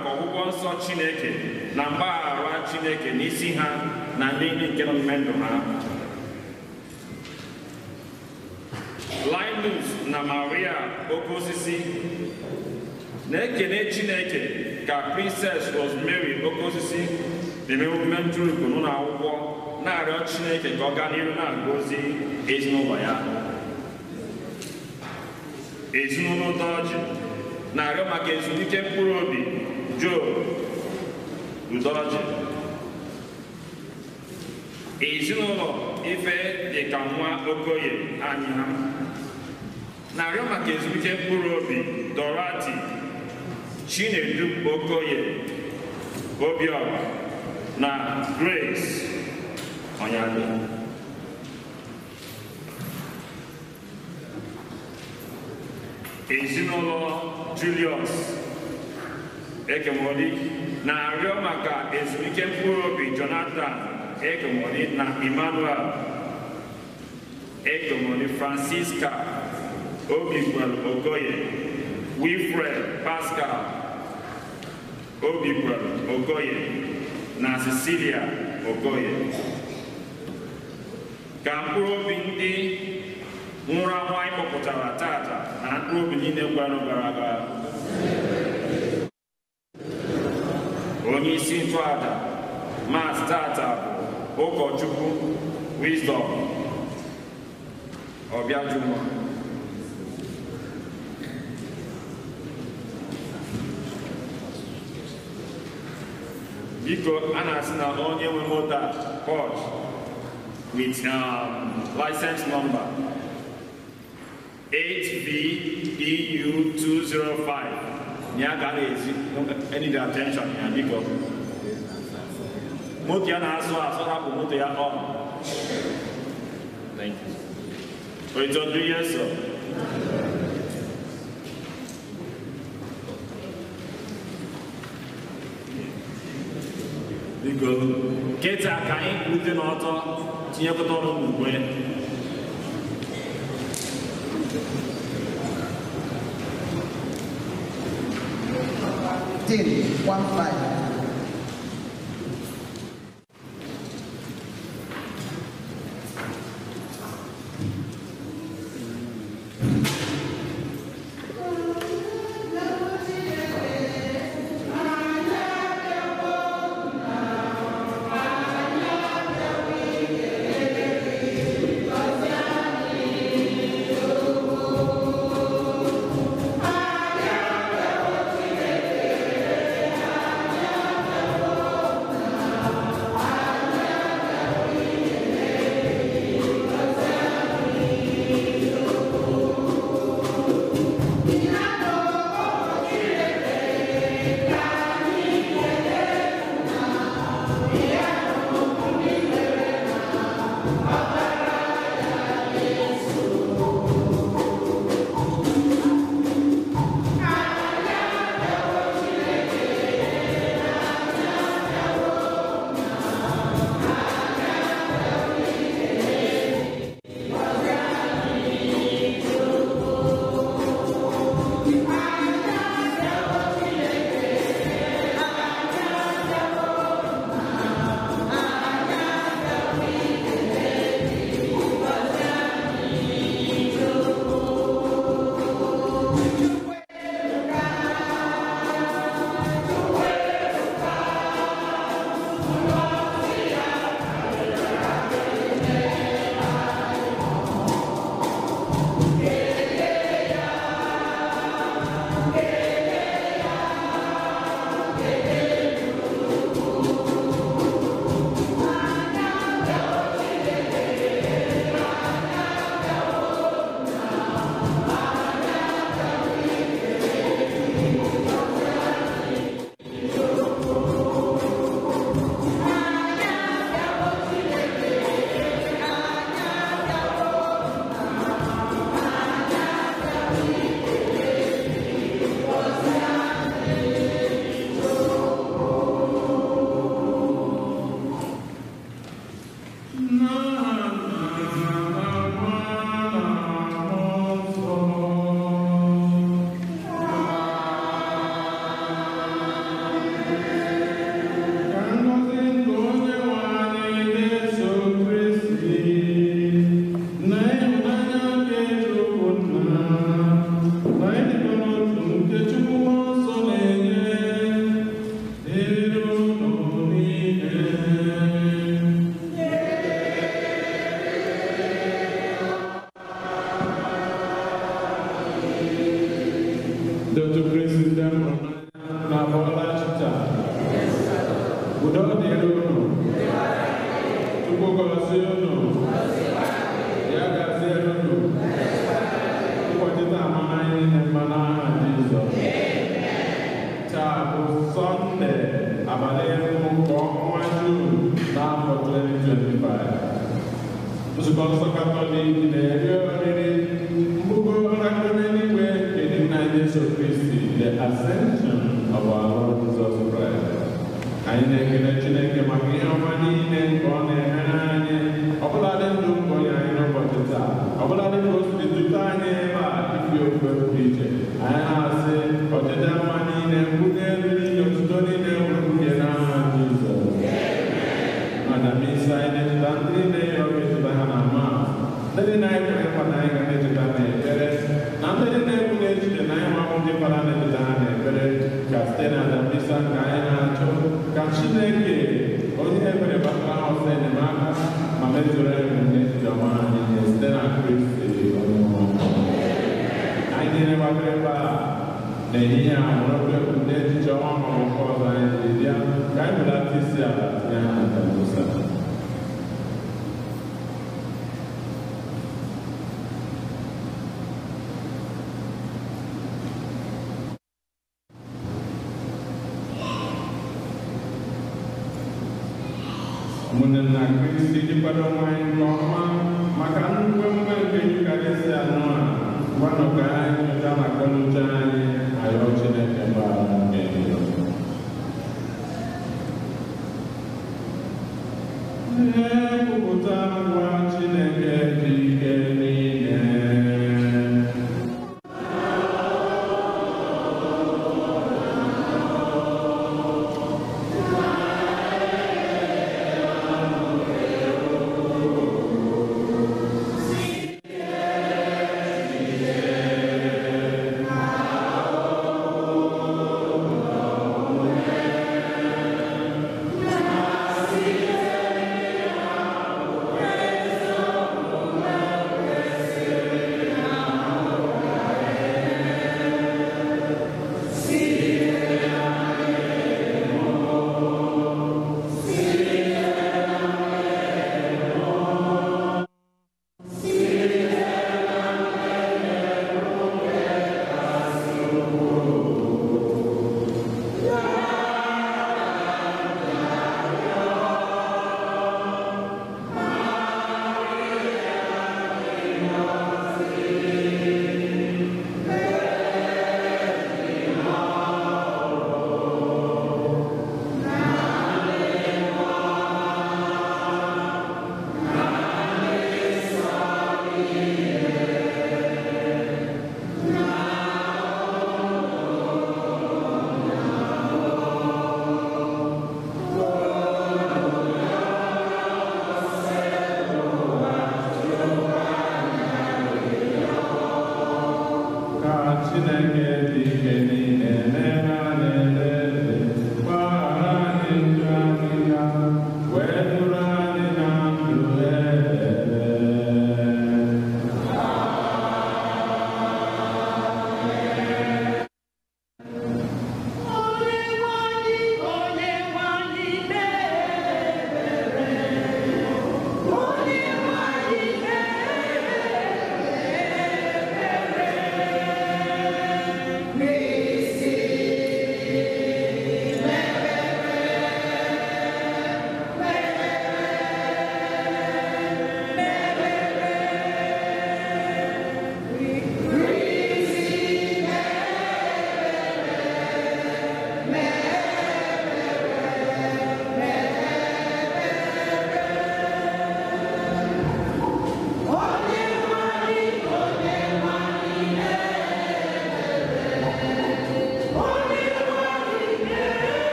maka ọgwụgwọ nsọ Chineke na mgbaghara Chineke n'isi ha na ndị nke nọ n'ime ndụ ha. Linus na Maria Okosisi na-ekene Chineke ka Princess Rosemary Okosisi na-eme emume ntụrụndụ n'ụlọ akwụkwọ, na-arịọ Chineke ka ọ gaa n'ihu na-agọzi ezinụlọ ya. Ezinụlọ Udoji na-arịọ maka ezumike mkpụrụ obi Joe Udoji. Ezinụlọ Ife dịka nwa Okoye anya na-arịọ maka ezumike mkpụrụ obi Dorothy Chinedu Okoye Obiora na Grace Onyali. Ezinụlọ Julius Ekemoli na-arịọ maka ezumike mkpụrụ obi Jonathan Ekemoli na Emmanuel Ekemoli, Francisca Obikwelu Okoye, Wilfred Pascal Obikwelu Okoye na Cecilia Okoye. Ka mkpụrụ obi ndị nwụrụ anwụ anyị kpọpụtara tata na mkpụrụ obi niile gwanụ gara aga, onye isi ntụaja mas tata bụ ụkọchukwu Wisdom Obiajunwa. Biko, a na-asị na onye nwe moto a Porsche with license number 8VEU205 ya ga na-ezi any attention ya, biko. Moto ya na-asụ asụ, hapụ moto ya on. Thank you. Oito do Yesu. Biko, kịta ka anyị kwute n'ọtọ tinyekọta ọrụ n'ugwe. 15, 1-5. Unu abọọla chi taa? Udo dịrị unu. Chukwu gọzie unu. Ya gaziere unu. Ụbọchị taa mara anyị niile mma n'aha Jizọs. Taa bụ Sọnde, abalị mbụ nke ọnwa Juun n'afọ 2025. Nzukọ Nsọ Katọlik na-eri oriri mbugo nrakọrọ n'eluigwe nke dị nna Jesu Kristi, the Ascension of our Lord Jesus Christ. Anyị na-ekele Chineke maka ihe ọma niile nke ọ na-emere anyị, ọbụladị ndụ nke onye anyị n'ụbọchị taa, ọbụladị ka o siri dute anyị ebe a ifi ofe pụrụ iche. Anyị na-asị ọdịda mma niile, mbugo elu niile, otuto niile bụrụ nke n'aha Jizọs. Mana misa anyị na-echeta ndị niile ịrọ echeta ha na mma, ndị niile anyị kwere nkwa na anyị ga na-echeta n'ekpere, na ndị niile ekwu n'echiche na anyị nwabụ ndị fara na-echeta ha n'ekpere, ka site na misa nke anyị na-achọ ka Chineke onye ebere batara ha ọsọ enyemaka ma mezuru ebumnuche echiche ọma anyị niile site na Kristi Onyenwe anyị. Anyị niile gbakọrọ ebe a n'ehihie a nwere otu ebumnuche echiche ọma ma ọ bụ nke ọzọ anyị jiri bịa, ka anyị belata isi ala tinye ha na misa. Ụmụnne na Kristi, jikwado onwe anyị nke ọma maka nnukwu emume nke Yukarịsịa anọ a, gwanụ ka anyị nyochaa na akọnuche anyị ayọ Chineke mgbaghara mmehie. Na-ekwupụta ngwa Chineke dị ike niile.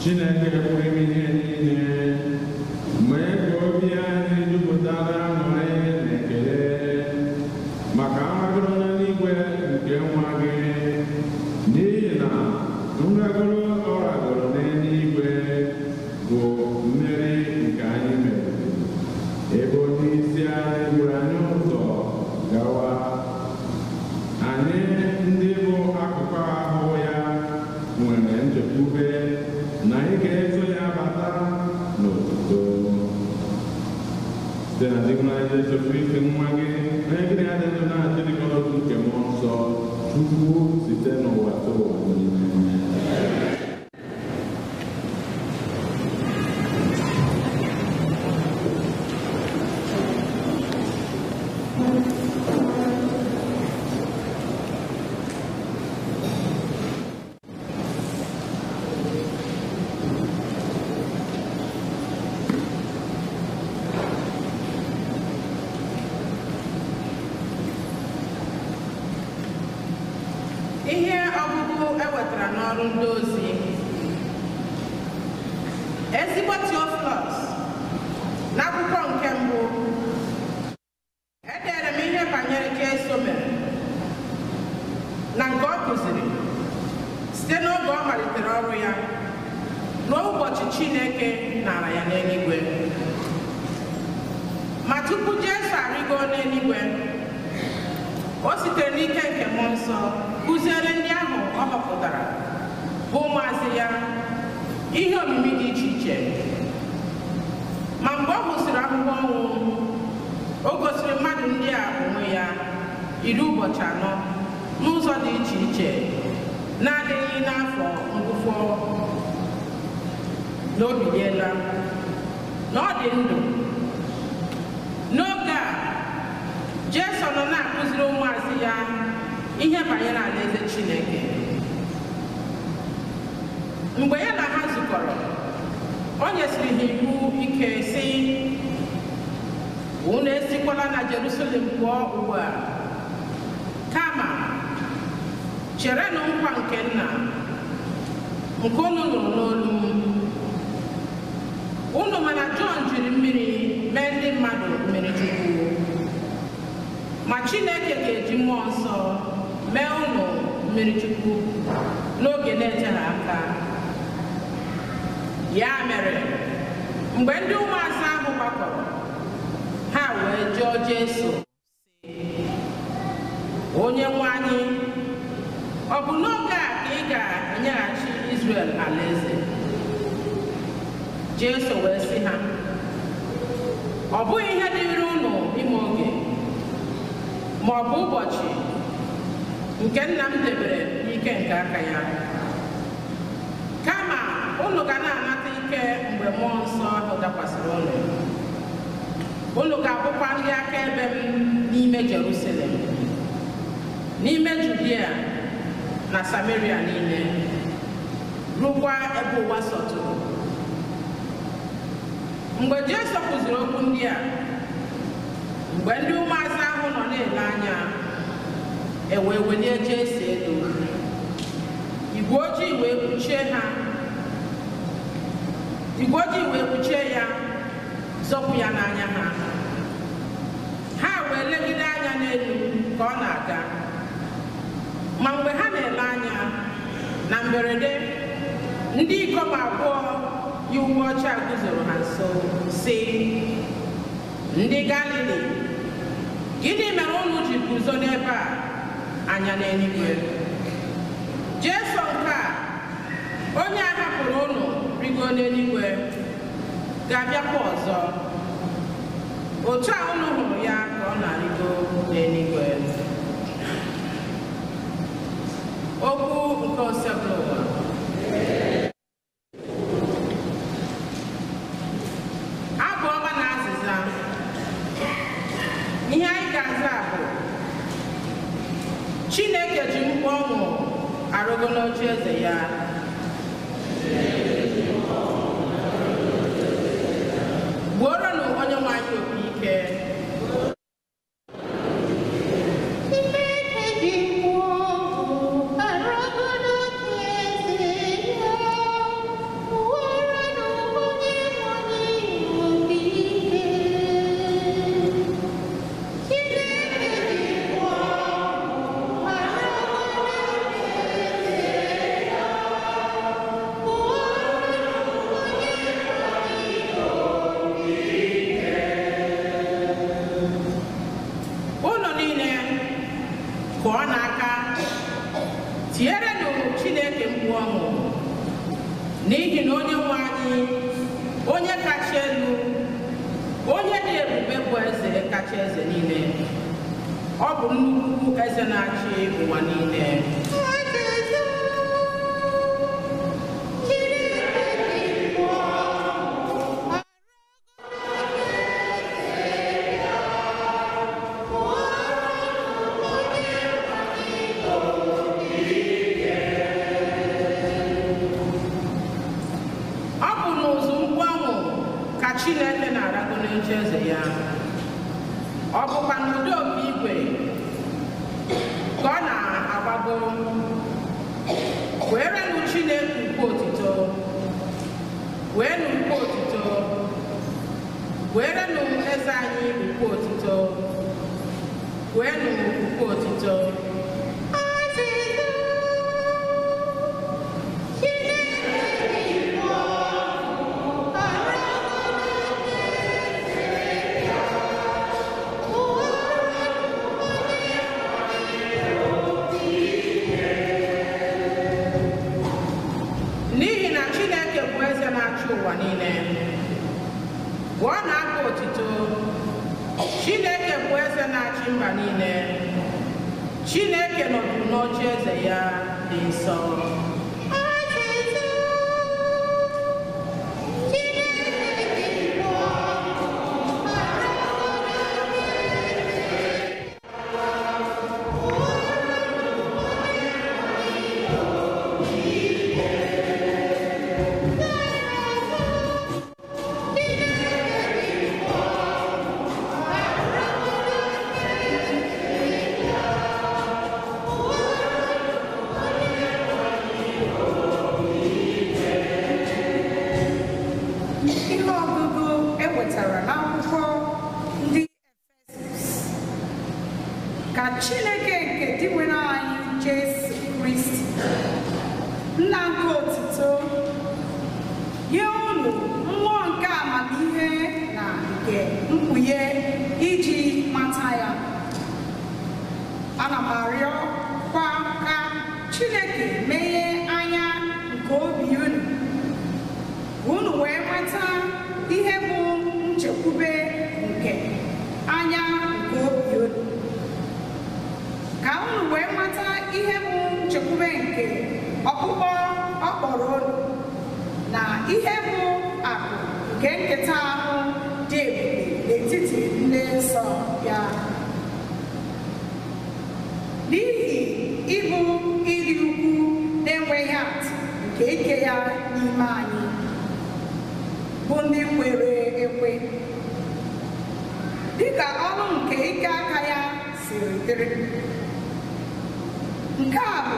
Chineke pụrụ ime ihe niile, mee ka obi anyị jupụta n'aṅụrị na ekele maka nragoro n'eluigwe nke nwa gị, n'ihi na nragoro ọ ragoro n'eluigwe bụ mmeri nke anyị meriri, ebe onye isi anyị buru anyị ụzọ gawa. Anyị ndị bụ akụkụ ahụ ya nwere nchekwube na anyị ga-eso ya bata n'otuto. Site na Dinwenụ Jesu Kristi nwa gị, onye gị na ya dị ndụ na-achị dịka n'otu nke Mmụọ Nsọ, Chukwu site n'ụwa tụ ụwa niile. Ihe ọgụgụ e wetara n'ọrụ ndị ozi. Ezigbo Theophilus, n'akwụkwọ nke mbụ, edere m ihe banyere Jesu mere na nke ọ kụziri site n'oge ọ malitere ọrụ ya ruo ụbọchị Chineke nara ya n'eluigwe. Ma tupu Jesu arịgo n'eluigwe, o sitere n'ike nke Mmụọ Nsọ kụziere ndị ahụ ọ họpụtara bụ ụmụazị ya ihe omimi dị iche iche. Ma mgbe ọ hụsịrị ahụhụ ọnwụ, o gosiri mmadụ ndị a onwe ya 40 ụbọchị n'ụzọ dị iche iche na-adịghị n'afọ ngwụfọ na o biliela, na ọ dị ndụ. N'oge a, Jesu nọ na-akụziri ụmụazị ya ihe banyere alaeze Chineke. Mgbe ya na ha zukọrọ, o nyesiri ha iwu ike sị, unu esikwala na Jerusalem pụọ ugbu a, kama cherenụ nkwa nke Nna nke unu nụrụ n'olu m. Unu ma na Jọn jiri mmiri mee ndị mmadụ mmiri chukwu, ma Chineke ga-eji Mmụọ Nsọ mee unu mmiri chukwu n'oge na-eteghị aka. Ya mere, mgbe ndị ụmụazụ ahụ gbakọrọ, ha wee jụọ Jesu sị, Onye nwe anyị, ọ bụ n'oge a ka ị ga-enyeghachi Izrel alaeze? Jesu wee sị ha, ọ bụghị ihe dịrị unu ime oge ma ọ bụ ụbọchị nke nna m debere n'ike nke aka ya, kama unu ga na-anata ike mgbe Mmụọ Nsọ ahụ dakwasịrị unu. Unu ga-abụkwa ndị akaebe m n'ime Jerusalem, n'ime Judia na Samaria niile, rukwa ebe ụwa sọtụrụ. Mgbe Jesu kụziri okwu ndị a, mgbe ndị ụmụazụ ahụ nọ na-ele anya, e wee welie Jesu elu, igwe ojii wee kpuchie ha, igwe ojii wee kpuchie ya, zọpụ ya n'anya ha. Ha wee legide anya n'elu ka ọ na-aga. Ma mgbe ha na-ele anya, na mberede, ndị ikom abụọ yi uwe ọcha guzoro ha nso, sị, ndị Galili, gịnị mere unu ji guzo n'ebe a anya n'eluigwe? Jesu nke a, onye a hapụrụ unu rigo n'eluigwe, ga-abịakwa ọzọ. Otu a unu hụrụ ya ka ọ na-arịgo n'eluigwe. Okwu nke Osebụlụwa. Abụ ọma na azịza. Ihe anyị ga-aza bụ, Chineke ji mkpu ọṅụ arịgo n'oche eze ya. Gbuoronụ onye nwe anyị opi ike. Chineke ji mkpu ọṅụ arịgo n'oche eze ya. N'ihi na onye nwe anyị, onye kacha elu, onye dị ebube bụ eze kacha eze niile. Ọ bụ nnukwu eze na-achị ụwa niile. Ọ bụ n'ụzụ mkpu ọṅụ ka Chineke na-arago n'oche eze ya. Ọ bụkwa n'ụdị opi igwe ka ọ na-agbago. Weerenụ Chineke ukwe otito, weenụ ukwe otito, weerenụ eze anyị ukwe otito, weenụ ukwe otito. N'ihi na Chineke bụ eze na-achị ụwa niile. Gụọ na abụ otito. Chineke bụ eze na-achị mba niile. Chineke nọdụrụ n'oche eze ya dị nsọ. Ihe ọgụgụ e nwetara n'akwụkwọ ndị Efesọs. Ka Chineke nke Dinwenụ anyị Jesu Kristi, nna nke otuto, nye unu mmụọ nke amamihe na nke mkpughe iji mata ya. Ana m arịọ kwa ka Chineke meghee anya nke obi unu, ka unu wee mata ihe bụ nchekwube nke anya nke obi unu, ka unu wee mata ihe bụ nchekwube nke ọkpụkpọ ọ kpọrọ unu, na ihe bụ akụ nke nketa ahụ dị ebube n'etiti ndị nsọ ya. N'ihi ịbụ ịdị ukwu na-enweghị atụ nke ike ya n'ime anyị bụ ndị kwere ekwe, dịka ọrụ nke ike aka ya siri dịrị. Nke a bụ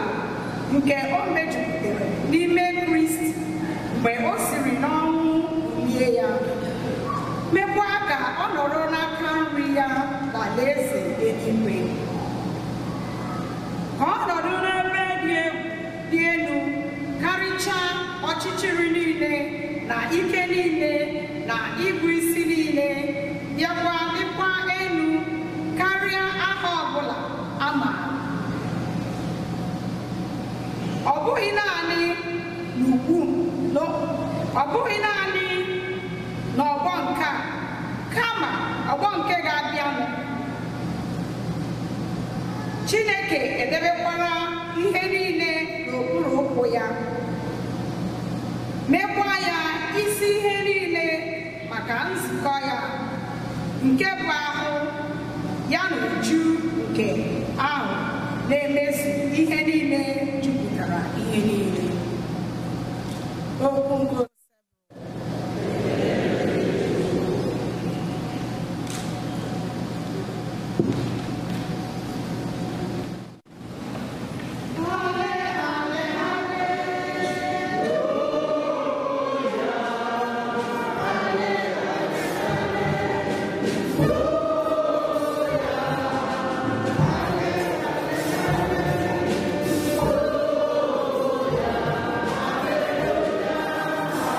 nke o mejupụtara n'ime Kristi mgbe o siri n'ọnwụ kulie ya, mekwa ka ọ nọrọ n'aka nri ya n'alaeze eluigwe, ka ọ nọdụ n'ebe dị elu karịchaa ọchịchịrị niile na ike niile na ịbụ isi niile, bịakwa dịkwa elu karịa aha ọbụla a maara, ọ bụghị naanị n'ugwu, ọ bụghị naanị n'ọgbọ nke a, kama ọgbọ nke ga-abịanụ. Chineke edebekwara ihe niile n'okpuru ụkwụ ya, mekwa ya isi ihe niile maka nzukọ ya, nke bụ ahụ ya na uju nke ahụ na-emezu ihe niile jupụtara ihe niile. Okwu nke Hallelujah.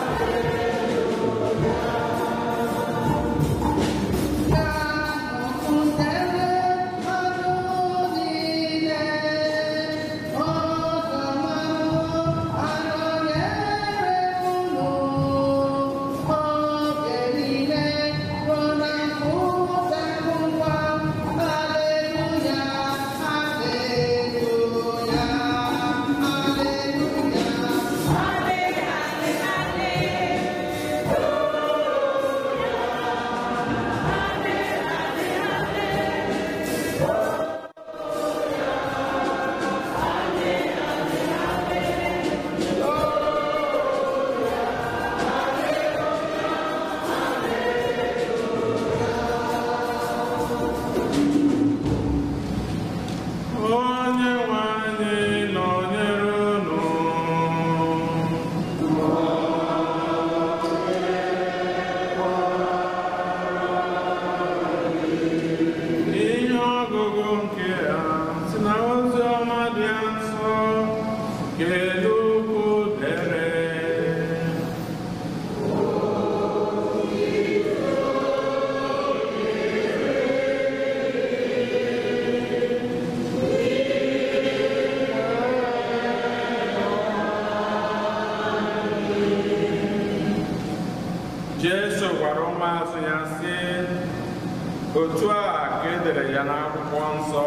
ụmụazụ ya sị, otu a ka e dere ya n'akwụkwọ nsọ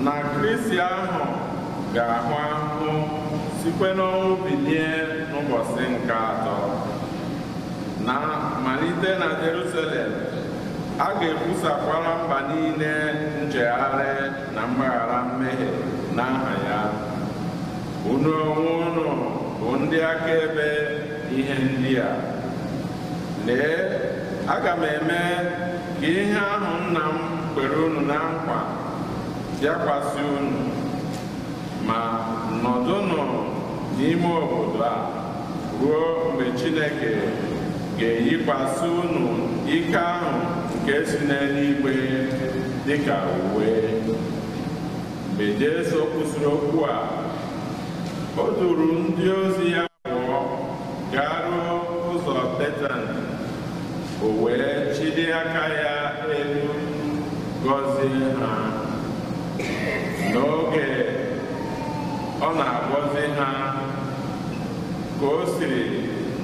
na Kristi ahụ ga-ahụ ahụhụ sikwe n'ọnwụ bilie n'ụbọchị nke atọ, na malite na Jerusalem a ga-ekwusakwara mba niile nchegharị na mgbaghara mmehie n'aha ya. Unu onwe unu bụ ndị akaebe ihe ndị a. Lee, aga m eme ka ihe ahụ nna m kwere unu na nkwa bịakwasị unu, ma nọdụnụ n'ime obodo a ruo mgbe Chineke ga-eyikwasị unu ike ahụ nke si n'eluigwe dịka uwe. Mgbe Jesu kwusịrị okwu a, o duru ndị ozi ya pụọ gaa ruo ụzọ Betani. O wee chilie aka ya elu gọzie ha. N'oge ọ na-agọzi ha, ka o siri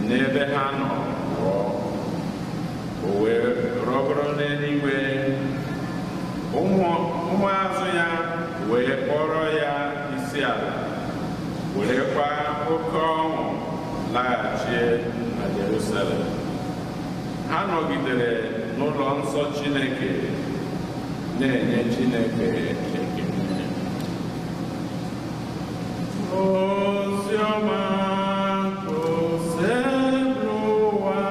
n'ebe ha nọ pụọ, o wee rọgoro n'eluigwe. Ụmụazụ ya wee kpọrọ ya isi ala, werekwa oke ọṅụ laghachie na Jerusalem. Ha nọgidere n'ụlọ nsọ Chineke na-enye Chineke ekele. Oziọma Osebụrụwa.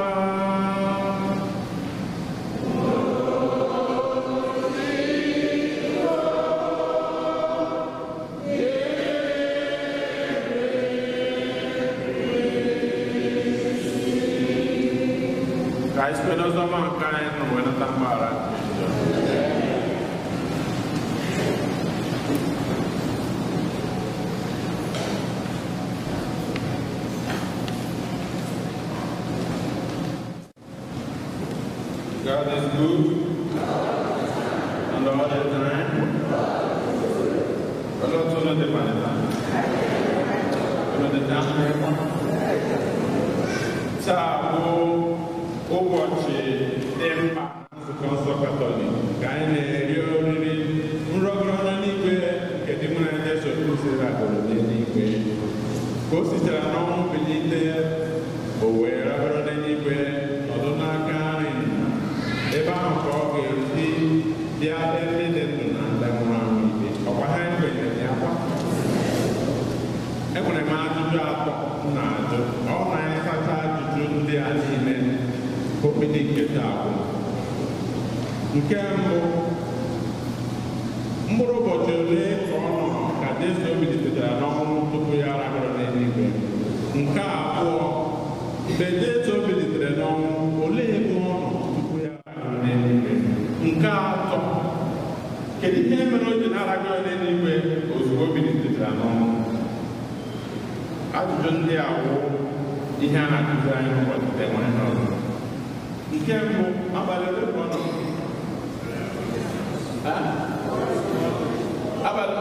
Ka anyị site n'oziọma nke anyị nụ wee nata mgbaghara nke njọ. God is good and all the time. Olee otu unu dị malite? Unu dị taa? Taa bụ ụbọchị dị mkpa nzukọ nsọ Katọlik ka anyị na-eri oriri nrọgoro n'eluigwe nke dị mụ na Jesu Kristi ragoro n'eluigwe. Ka o sitere n'ọnwụ bilite, o wee ragoro n'eluigwe nọdụ n'aka nri nna. Ebe ahụ ka ọ ga-esi bịa ndị dị ndụ na ndị nwụrụ anwụ ikpe. Ọkwa ha kwenyere ya kwa. Enwere m ajụjụ atọ m na-ajụ. Ọ na anyị sacha ajụjụ ndị a niile okpede nke taa bụ. Nke mbụ, mkpụrụ ụbọchị ole ka ọ nọ ka Jesu bilitechara n'ọnwụ tupu ya arahụrụ n'eluigwe? Nke abụọ, mgbe Jesu bilitere n'ọnwụ, olee ebe ọ nọ tupu ya arahụrụ n'eluigwe? Nke atọ, kedu ihe mere o ji na-arahụrụ n'eluigwe ozugbo o bilitechara n'ọnwụ? Ajụjụ ndị a wụ ihe a na-akụzi anyị n'ụbọchị taa, enweghị ihe ọzọ. Nke mbụ, abalị ole ka ọ nọ? Abalị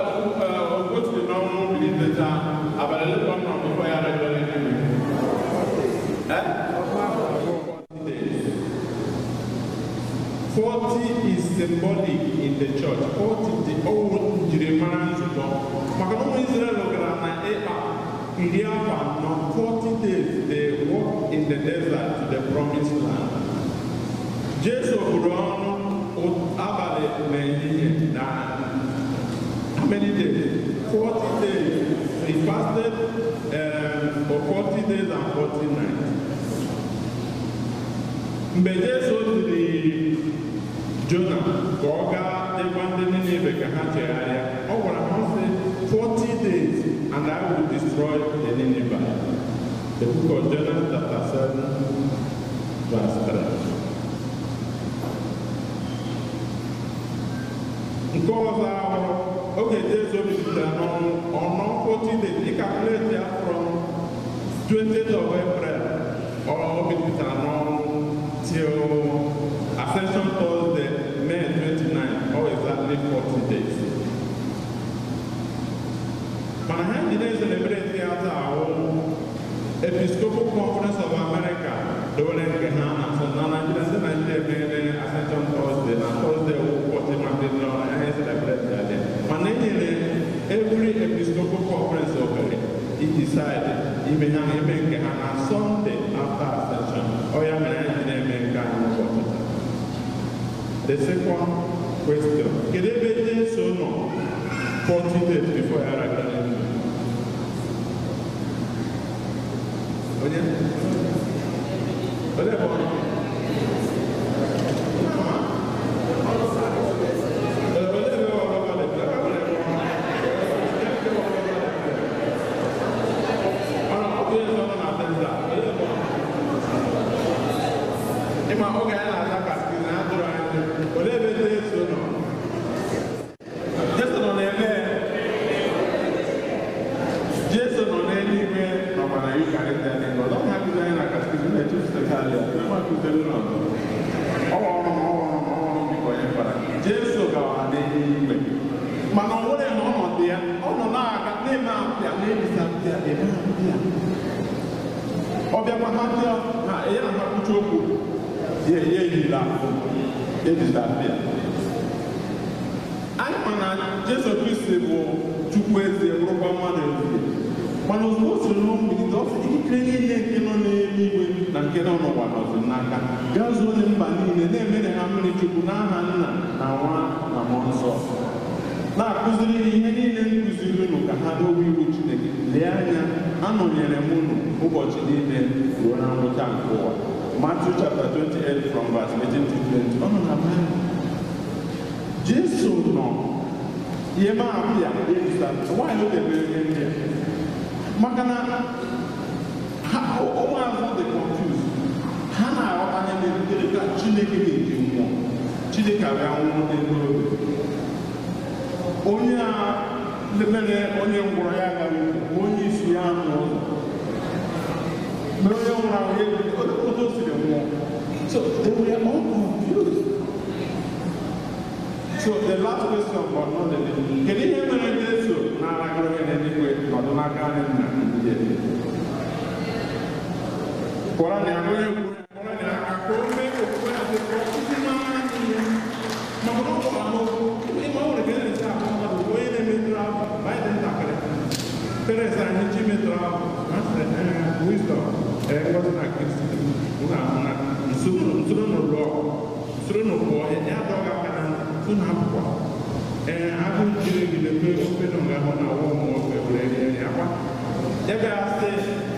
o siri n'ọnwụ bilitecha, abalị ole ka ọ nọ tupu ya arahụrụ n'eluigwe? 40 days. 40 is symbolic in the church. 40 dị ọwụ njirimara nzukọ. Maka na ụmụ Israel gara na ịkpa iri afọ anọ, 40 days they walked in the desert to the promised land. Jesu buru ọnụ abalị na ehihie na how many days? 40 days. He fasted for 40 days and 40 nights. Mgbe Jesu ziri Jona ka ọ gaa ịgwa ndị Ninive ka ha chegharịa, ọ gwara ha sị, 40 days and I will destroy the Nineveh. The book of Jonah chapter 7 verse 3. Nke ọzọ ahụrụ, oge Jesu bilitere n'ọnwụ, ọ nọ 40 days, ị calculate ya from 20th of April, ọ bilitere n'ọnwụ till Ascension Thursday, May 29, or exactly 40 days. Mana ha ji na-celebrate ya taa ahụ, Episcopal Conference of America dowere nke ha na so na Nigeria ndị Decide ime ha eme nke ha na Sunday after Ascension. Ọ ya mere anyị ji na-eme nke anyị n'ụbọchị taa. The second question: kedu ebe Jesu nọ 40 days before ya ragara n'eluigwe? Onye? Olee ebe ọ nọ? Olee ebe ọ nọ? Ịma oge anyị na-aza kaskiz na atụrụ anyị, olee ebe Jesu nọ? Jesu nọ n'ebe Jesu nọ n'eluigwe nọkwa na Eucharist dị ngọzi. Ọ na-akụzi anyị na kaskiz na-echefutachala ya, ma akụziri ụlọ ọzọ. Ọ ọrụ m, ọ ọrụ m, ọ ọrụ m dịka onye fara. Jesu gawara n'eluigwe mana ọ nwere na ọnọdụ ya, ọ nọ na-aga na-eme apịa, na-ebisa apịa, eme apịa. Ọ bịakwa ha bịa na ya na ha kwuchi okwu ya eyila ahụ ebisa apịa. Anyị ma na Jesu Kristi bụ Chukwu ezie, bụrụkwa mmadụ ezie. Mana ozugbo o siri n'ọnwụ bilite, ọ sị ikikere niile nke nọ n'eluigwe na nke nọ n'ụwa nọzi n'aka. Gaa zuo mba niile na-emere ha mmiri Chukwu n'aha Nna na Nwa na Mmụọ Nsọ, na-akụziri ha ihe niile m kụziri unu ka ha dowe iwu Chineke. Lee anya, anọnyere m unu ụbọchị niile ruo na ngwụcha nke ụwa. Matthew chapter 28 from verse 18 to 20. Ọ nọ na Baịbụl. Jesu nọ ihe ma abịa ebisa nwaanyị oge mere ihe ndị a maka na ha ụmụazụ dị confused. Ha na-aghọta ihe na-ebutere ka Chineke ga-eji nwụọ, Chineke abịa nwụọ n'elu obe. Onye a mere onye ngwụrọ ya agaghị ụzọ, onye isi ya anụ ụzọ mere onye nwụrụ anwụ ya ebido otu o siri nwụọ. So they were all confused. So the last question, but not the least: kedu ihe mere Jesu na-aragoro ihe n'eluigwe nọdụ n'aka nri nna ndị eze? Kpọrọ na ya onye kwuru, kpọrọ na ya aka ka o mee okwukwe ha dị ka ọkụzi mara anyị ihe. Maka na ọ gwara ha okwu, ịma o nwere ka e na-esi ahụ mmadụ bụ onye na-emetụrụ afọ, ma anyị dị ntakịrị. Parents anyị chi metụrụ afọ, ha sịrị, wisdom, ngozi na Kristi, unu ahụ na nsoro n'ụlọ, nsoro n'ụlọ, ya adọghị aka na ntị, unu akwụkwọ. Agụ jiri gị na-ekwe ofe nọ nga ahụ na ọwụ ụmụ ofe were rie ya akwa. Ya ga-asị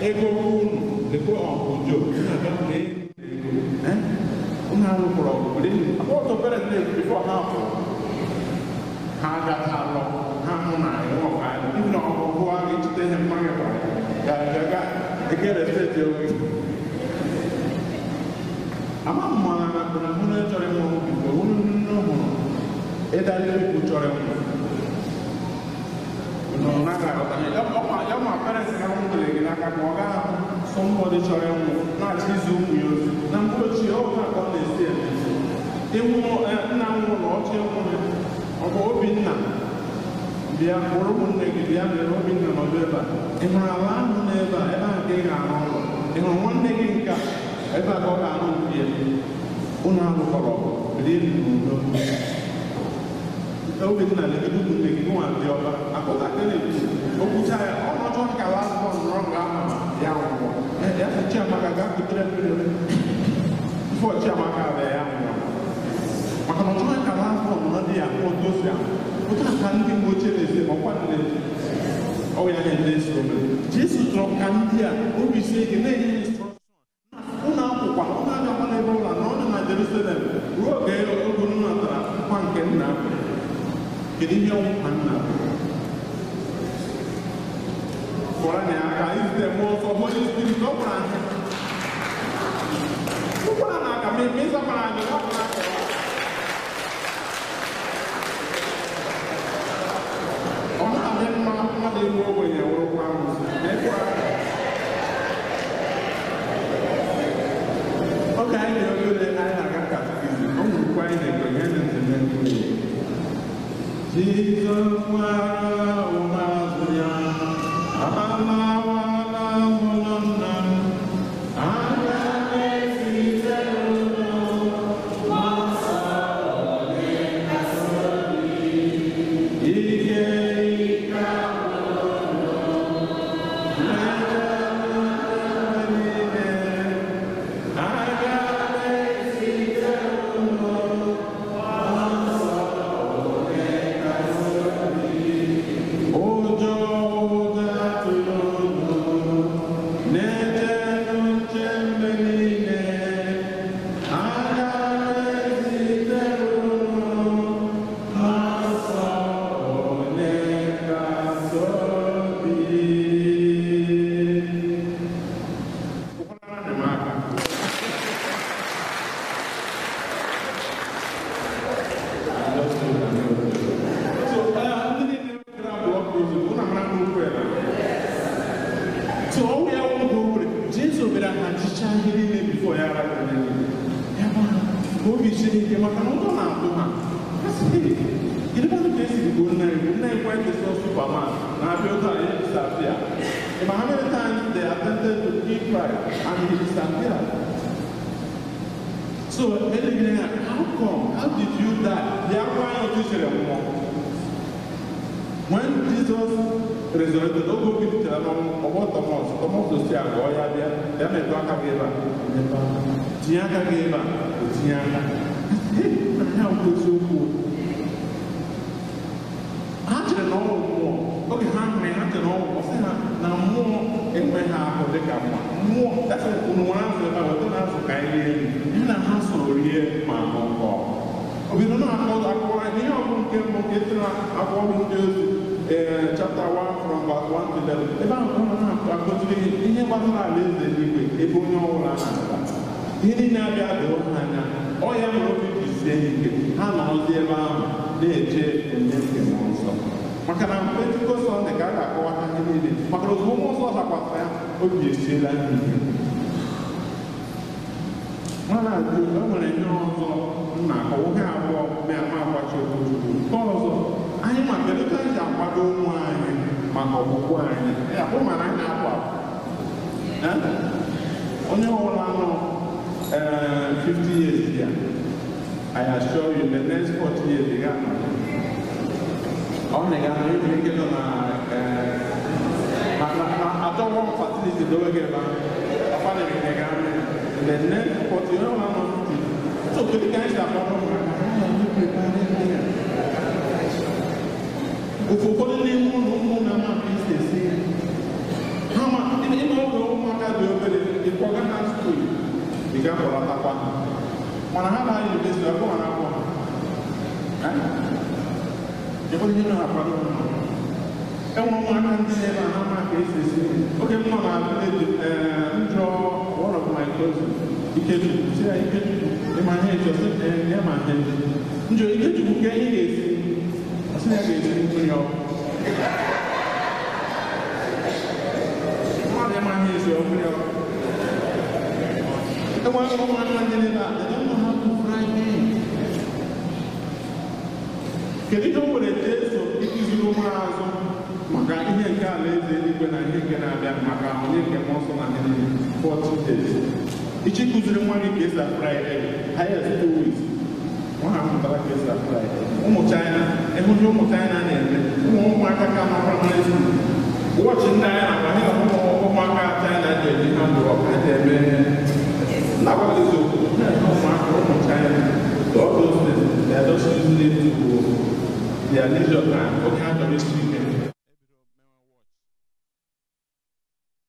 ego unu lekwe ọnkụ Jo, unu aga lee ego. Unu arụkwara ọgụ were rie. Akwa ọtọ parents na-ekwu before ha pụrụ. Ha agacha alọ, ha hụ na enwe ọka anyị. Ibi na ọgụgụ a ga-echite ihe mmanya gwara ya. Ga eke respect onwe gị. Ama m ma na hụ na chọrọ ịnwụ ọnwụ bifo, hụrụ nne hụrụ ịdara ikwu chọrọ ịnwụ. Unu naghị aghọta ihe. Ya ma parents ha nwụdere gị n'aka ka ọ gaa ahụ somebody chọrọ ịnwụ na-achọ izu ụmụ ya ozi. Na mgbe ochie, ọ bụ ka ọ na-esi eme. Ịnwụ nna nwụrụ na ọchị nwụrụ ọ bụ Obinna bịa kpọrọ ụmụnne gị bịa mere Obinna nọdụ ebe a. Ị hụrụ ala ahụ n'ebe a, ebe ahụ ka ị ga-arụ ụlọ. Ị hụrụ nwanne gị nke a, ebe a ka ọ ga-arụ nke ya. Unu alụkọrọ ọgụ, rie n'udo. Obinna legide ụmụnne gị nwa dị ọba akpọta ka na-ekwu okwucha ya ọ nọchọ ka last born nọrọ nga ahụ ya nwụọ. Ya sị Chiamaka gaa kutere mmiri before Chiamaka abịa ya nwụọ. Maka na ọ chọghị ka last born nọ dị ya otu o si ahụ. Otu a ka ndị mgbe ochie na-esi ma ọkwa ndị na-eji. Ọ ya na-ede esi omere. Jesu chọrọ ka ndị a obi sie ike na-enye instruction. Unu akwụkwa, unu agakwa n'ebe ụlọ na ọ nọ na Jerusalem ruo oge oge unu natara nkwa nke nna. Kedu ihe nkwa nna? Kpọrọ na ya aka izite mmụọ nsọ Holy Spirit, ọ gwara anyị. Ọ gwara na aka ma ịzakwara anyị, ọ gwara aka. Ọ na-adị mma mmadụ ịbụ ogbenye wụrụkwa amụsị. Oge anyị dị obere anyị na-aga katikizim, ọ nwụrụkwa anyị na-ekwe ihe na ntị mee nkwenye. Jizọs gwara ụmụazụ ya, alawala ụlọ nna m, aga m esite ụlọ nsọ onye kasị obi, ike ike agwụrụ. Mechaa ihe niile before ya arapụ n'eluigwe. Ya gwa ha ka obi siri ike maka na ụjọ na-atụ ha. Ha sị, "Hey, kedu kwanụ ka esiri gbuo nna anyị? Nna anyị quite a Superman na-abịa otu a ya disappear." About how many times they attempted to kill Christ and he disappeared? So, how come? How did you die? When Jesus resurrected, Thomas, Thomas was there, oge ha hụrụ ya, ha chere ọnwụ, ọ sị ha na mmụọ enweghị ahụ dịka mmụọ. That's why unu nwere azụ ebe a, weta na azụ ka anyị rie. Ya na ha soro rie ma ṅụkọ. Obido na-akọ akọwara ihe ọgụ nke mbụ nke si na akwụkwọ ọrụ ndị ozi, chapter 1 from verse 1 to 11. Ebe ahụ ka ọ na-akụziri ihe gbasara alaeze eluigwe, ebe onye ọbụla na-aga. Ihe niile abịa doo ha anya. Ọ ya mere obi ji sie ha ike. Ha nọrọzi ebe ahụ na-eche onyinye nke mmụọ nsọ. Maka na Pentikọst Sọnde ka a ga-akọwata ihe niile. Maka na ozugbo mmụọ nsọ dakwasịrị ya, obi esiela ha ike. Mana e nwere ihe ọzọ m na-akọwa, ihe abụọ mee ama agbachi okwuchukwu. Nke ọzọ, anyị ma kedu ka anyị si akwado ụmụ anyị maka ọgwụgwụ anyị. Ya bụ mana anyị na-apụ apụ. Onye ọbụla nọ 50 years ya, I assure you, the next 40 years ị ga-anọ. Ọ na-aga na ike nọ na atọ one facility dowe gị ebe ahụ. Ọkwa na-eme ga in the next 40, onye ọbụla nọ 50. So kedu ka anyị si akwado ụmụaka? Ha na-eme prepare ndị ya. Ụfọdụ n'ime ụlọ ụmụ na-ama ka esi esi ya. Ha ma ịma oge ụmụaka dị obere, ịkpọga ha skuul, ị ga-akpọlatakwa ha. Mana ha baa yunivesiti, ọ bụrụ na akwụ ha. Ịbụrụ ihe na-akwado ụmụ. Enwere ụmụaka ndị na-ebe a ha ma ka esi esi nri. Oge m nọ na village, m jụọ one of my cousins, Ikechukwu, sị ya, Ikechukwu, ịma ihe echi? Ọ sị, ee, ya ma ihe echi. M jụrụ Ikechukwu ka ihe ga-esi. Ọ sị ya ga-esi mmiri ọkụ. Mmadụ ịma ihe esi mmiri ọkụ. Enwere ụmụaka ndị na-ebe a, they don't know how to fry things. Kedu ihe o nwere Jesu ịkụziri ụmụazụ maka ihe nke alaeze eluigwe na ihe nke na-abịa maka onye nke mmụọ nsọ na ihe niile? 40 days. Ichi kụziri nwa gị ka esi afry egg, highest 2 weeks. Nwa ha mụtara ka esi afry egg. Ụmụ China, ịhụ ihe ụmụ China na-eme, ụmụ ụmụaka ka nọ primary school. Wọchị ndị anyị na-agba ihe na ụmụaka China ji eji ha ndụ ọkụ ha ji eme nakwa eziokwu. Ụmụaka ụmụ China, all those things, they are just using it to their leisure time. Oge ha chọrọ isi ike.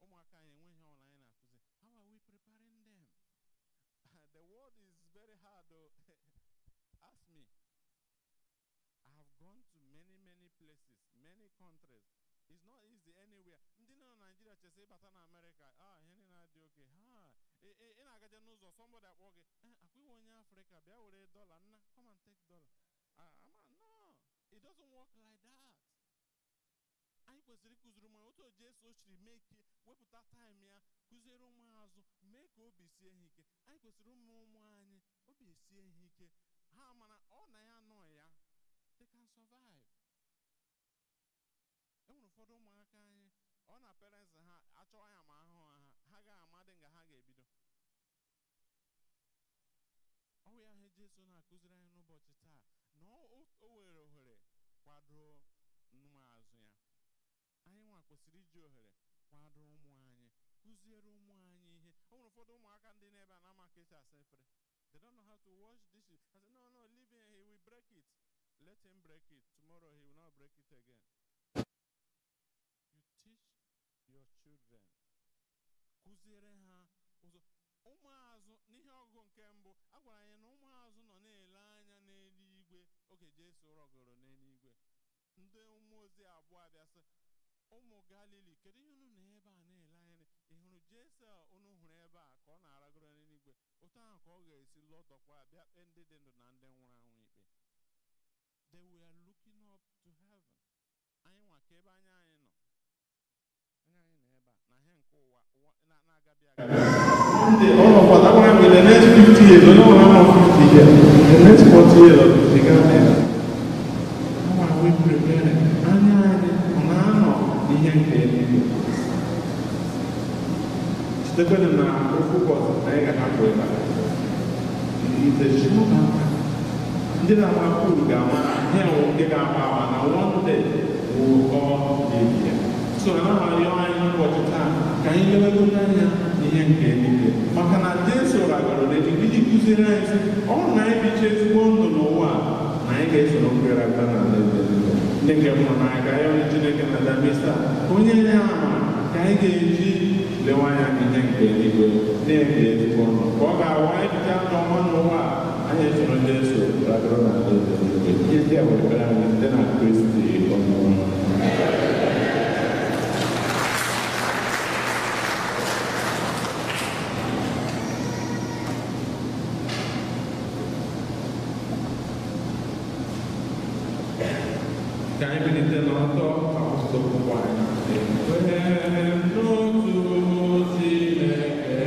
Ụmụaka anyị enweghị ọbụla anyị na-akụzi. How are we preparing them? The world is very hard though. Ask me. I have gone to many, many places, many countries. It's not easy anywhere. Ndị nọ na Nigeria chesa ịbata na America, ah, ihe niile adị oke. Ha, ị na-agaje n'ụzọ, somebody akpọ gị, akwa iwe onye Afrịka, bịa were dollar, nna, come and take dollar. Ah, ama, no, it doesn't work like that. Anyị kwesịrị ịkụziri ụmụ anyị otu Jesu siri mee ka wepụta time ya kụziere ụmụazụ mee ka obi sie ha ike. Anyị kwesịrị ụmụ ụmụ anyị obi esie ha ike. Ha mana ọ na ya nọ ya, they can survive. E nwere ụfọdụ ụmụaka anyị ọ na parents ha achọ ya ma ahụ ha ha ga-amadị nga ha ga-ebido. Ọ bụ ya ihe Jesu na-akụziri anyị n'ụbọchị taa, na o were ohere kwado ụmụazụ ya. Anyị nwa kwesịrị iji ohere kwado ụmụ anyị, kụziere ụmụ anyị ihe. O nwere ụfọdụ ụmụaka ndị n'ebe a na-ama ka esi asa efere. They don't know how to wash dishes. I said, no, no, leave him, he will break it. Let him break it. Tomorrow he will not break it again. You teach your children. Kụziere ha ụzọ. Ụmụazụ n'ihe ọgụgụ nke mbụ, a gwara anyị na ụmụazụ nọ na-ele anya n'eluigwe oge Jesu rọgoro n'eluigwe. Ndị mmụọ ozi abụọ abịa sị, ụmụ Galili, kedu ihe unu nọ ebe a na-ele anya? Ị hụrụ Jesu a unu hụrụ ebe a ka ọ na-aragoro n'eluigwe? Otu ahụ ka ọ ga-esi lọdọkwa bịa kpee ndị dị ndụ na ndị nwụrụ anwụ ikpe. They were looking up to heaven. Anyị nwa ka ebe anya anyị nọ. Anya anyị nọ ebe a na ihe nke ụwa na-agabi agabi. One day, all of us, I want to be the next 50 years, I don't want to 50 years, the next 40 years of the Ghana. How are we preparing? Anya anyị ọ na-anọ n'ihe nke eluigwe? Chetakwanụ na ofu ụbọchị anyị ga-ahapụ ebe a. It's a sure matter. Ndị na-agba pool ga-ama na ihe wụ nke ga-agba agba na one day will all be here. So ana m arịọ anyị n'ụbọchị taa ka anyị lewego n'anya n'ihe nke eluigwe, maka na Jesu ragoro n'eluigwe iji kụziere anyị sị, ọ bụrụ na anyị bicha ezigbo ndụ n'ụwa a, na anyị ga-esoro nkwere aka n'ala eze eluigwe. Ndị nke m hụrụ n'anya, ka anyị onye Chineke na Damisa onye nye amara ka anyị ga-eji lewe anya n'ihe nke eluigwe na-ebi ezigbo ndụ, ka ọ ga-awụ anyị bicha ndụ ọma n'ụwa a, anyị esoro Jesu ragoro n'ala eze eluigwe. Ihe ndị a were ekpere anyị site na Kristi Onyenwe anyị. Ka anyị bilite n'ọtọ akwụsịtụ okwukwe anyị. Ekwere m n'otu Chineke.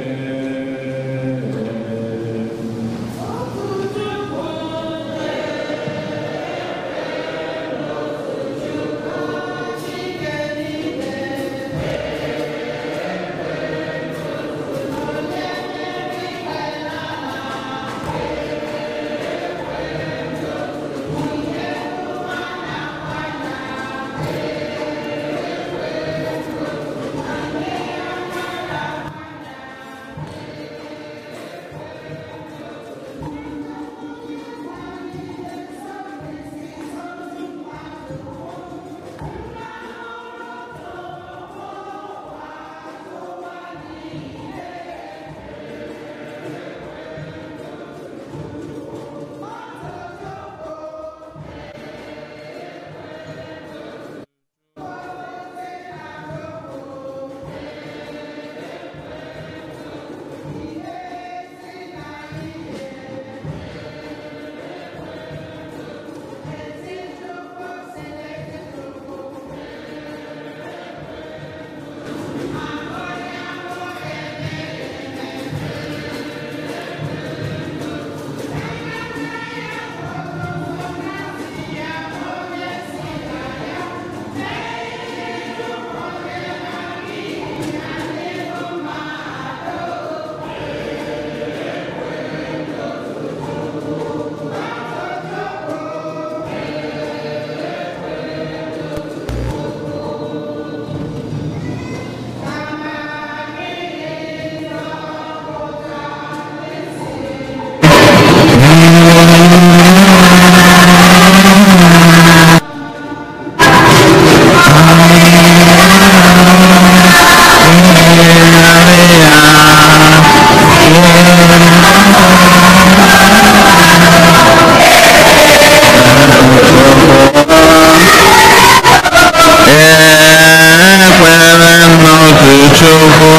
Ekwere m n'otu Chukwu.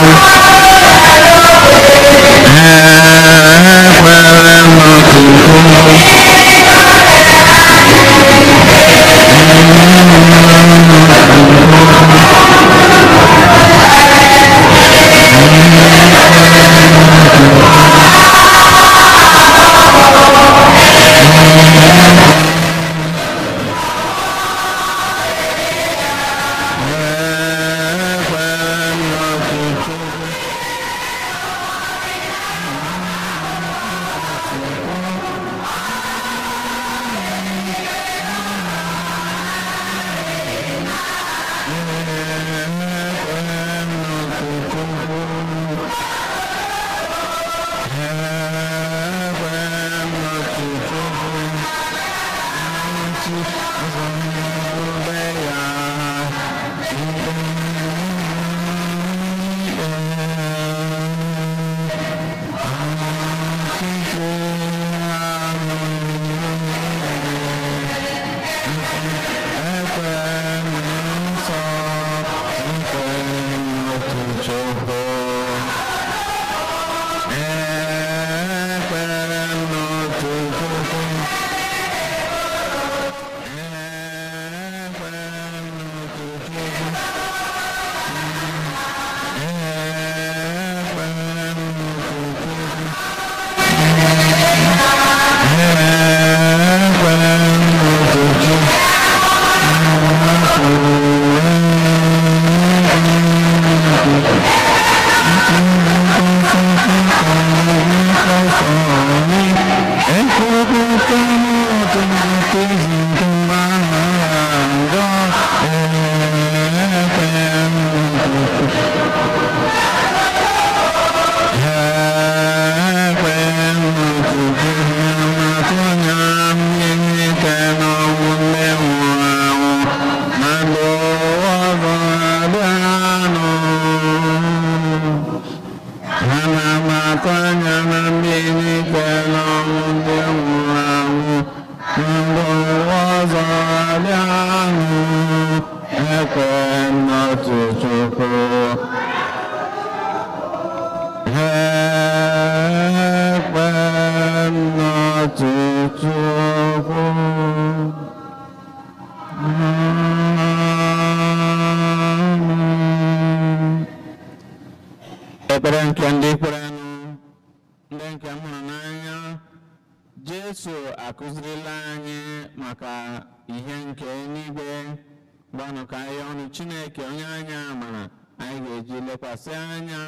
Ekwere m n'otu Chukwu. Ekpere nke ndị kwere ndị nke m hụrụ n'anya, Jesu akụzirila anyị maka ihe nke eluigwe. Gbanụ ka anyị ọnụ Chineke onye anyị amara anyị ga-eji lekwasị anya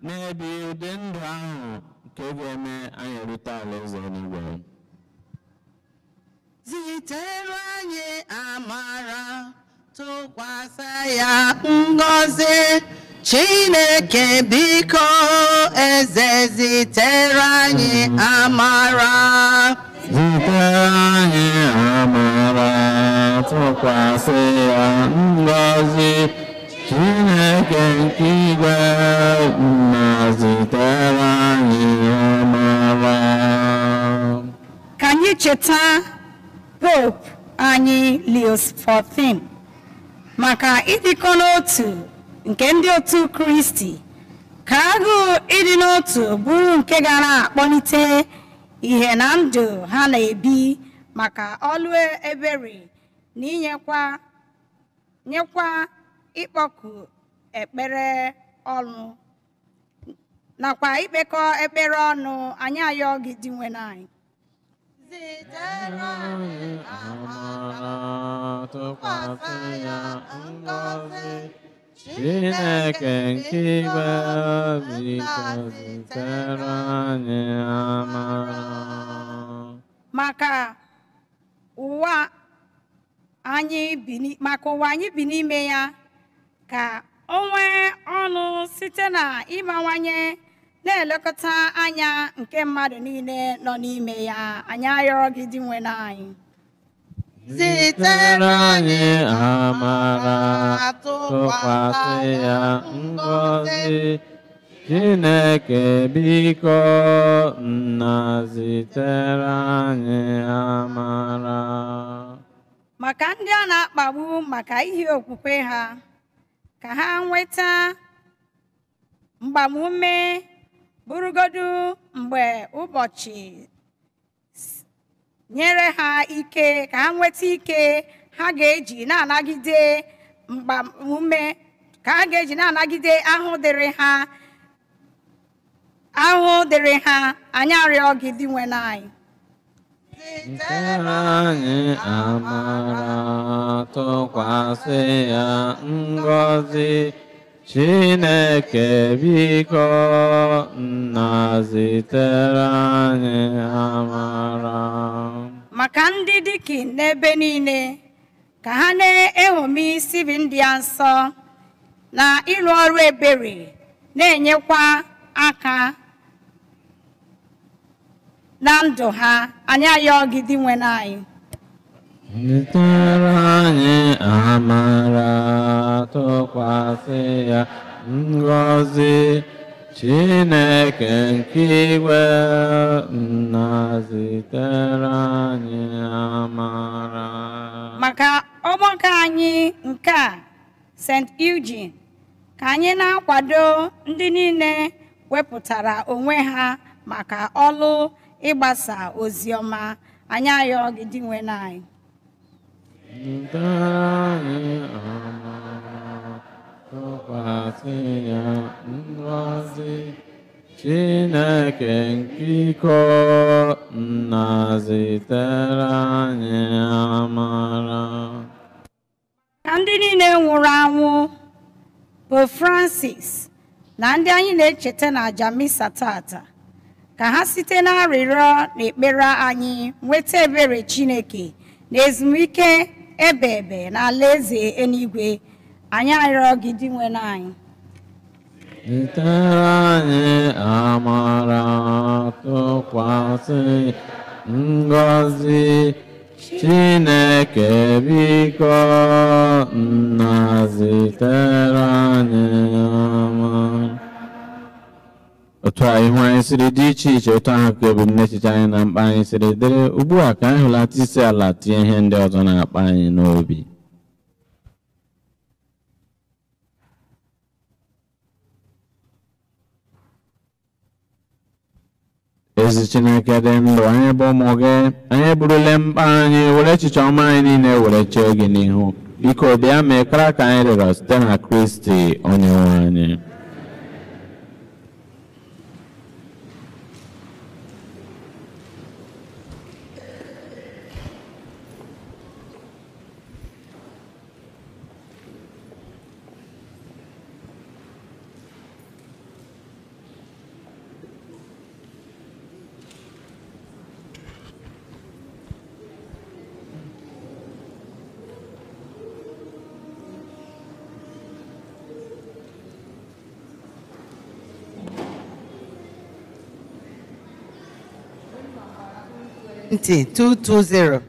n'ebe ụdị ndụ ahụ nke ga-eme anyị erute alaeze eluigwe. Zitere anyị amara, tụkwasị ya ngọzi. Chineke biko eze zitere anyị amara. Zitere anyị amara, tụkwasị ya ngọzi. Chineke nke igwe nna zitere anyị amara. Ka anyị cheta Pope anyị Leo XIV maka ịdịkọ n'otu nke ndị otu Kristi, ka agụụ ịdị n'otu bụrụ nke gara akpọlite ihe na ndụ ha na-ebi maka ọlụ ebere na nyekwa ịkpọku ekpere ọnụ nakwa ikpekọ ekpere ọnụ. Anyị ayọ gị Dinwenụ anyị. Zitere anyị amara, tụkwasị ya ngọzi. Chineke nke igwe biko zitere anyị amara. Maka ụwa anyị bi n'ime ya, ka o nwee ọnụ site na ịbawanye na-elekọta anya nke mmadụ niile nọ n'ime ya. Anyị ayọrọ gị Dinwenụ anyị. Zitere anyị amara, tụkwasị ya ngọzi. Chineke biko nna zitere anyị amara. Maka ndị a na-akpagbu maka ihe okwukwe ha, ka ha nweta mgbamume bụrụgodu mgbe ụbọchị nyere ha ike, ka ha nweta ike ha ga-eji na-anagide mgbamume, ka ha ga-eji na-anagide ahụ dịrị ha. Anyị arịọ gị Dinwenụ anyị. Zitere anyị amara, tụkwasị ya ngọzi. Chineke biko nna zitere anyị amara. Maka ndị dikin n'ebe niile, ka ha na-eṅomi Stephen dị nsọ na ịrụ ọrụ ebere, na-enyekwa aka na ndụ ha. Anyị ayọ gị Dinwenụ anyị. Zitere anyị amara, tụkwasị ya ngọzi. Chineke nke igwe nna zitere anyị amara. Maka ọgbakọ anyị nke a St. Eugene, ka anyị na-akwado ndị niile wepụtara onwe ha maka ọlụ ịgbasa ozi ọma. Anyị ayọ gị Dinwenụ anyị. Zitere anyị amara, tụkwasị ya ngọzi. Chineke nke iko nna zitere anyị amara. Ka ndị niile nwụrụ anwụ, Pope Francis na ndị anyị na-echeta na aja misa tata, Ka ha site n'arịrịọ na ekpere anyị nweta ebere Chineke na ezumike ebe ebe na alaeze eluigwe. Anyị arịọ gị Dinwenụ anyị. Zitere anyị amara, tụkwasị ngọzi. Chineke biko, nna zitere anyị amara. Otu a ihu anyị siri dị iche iche, otu ahụ ka ebumnuche anyị na mkpa anyị siri dịrị. Ugbu a ka anyị hụlata isi ala tinye ihe ndị ọzọ na-akpa anyị n'obi. Ezi Chineke dị ndụ, anyị bụ ụmụ gị, anyị eburule mkpa anyị, were echiche ọma anyị niile were chee gị n'ihu. Biko bịa mee kara ka anyị rịọrọ site na Kristi onye nwe anyị. 220.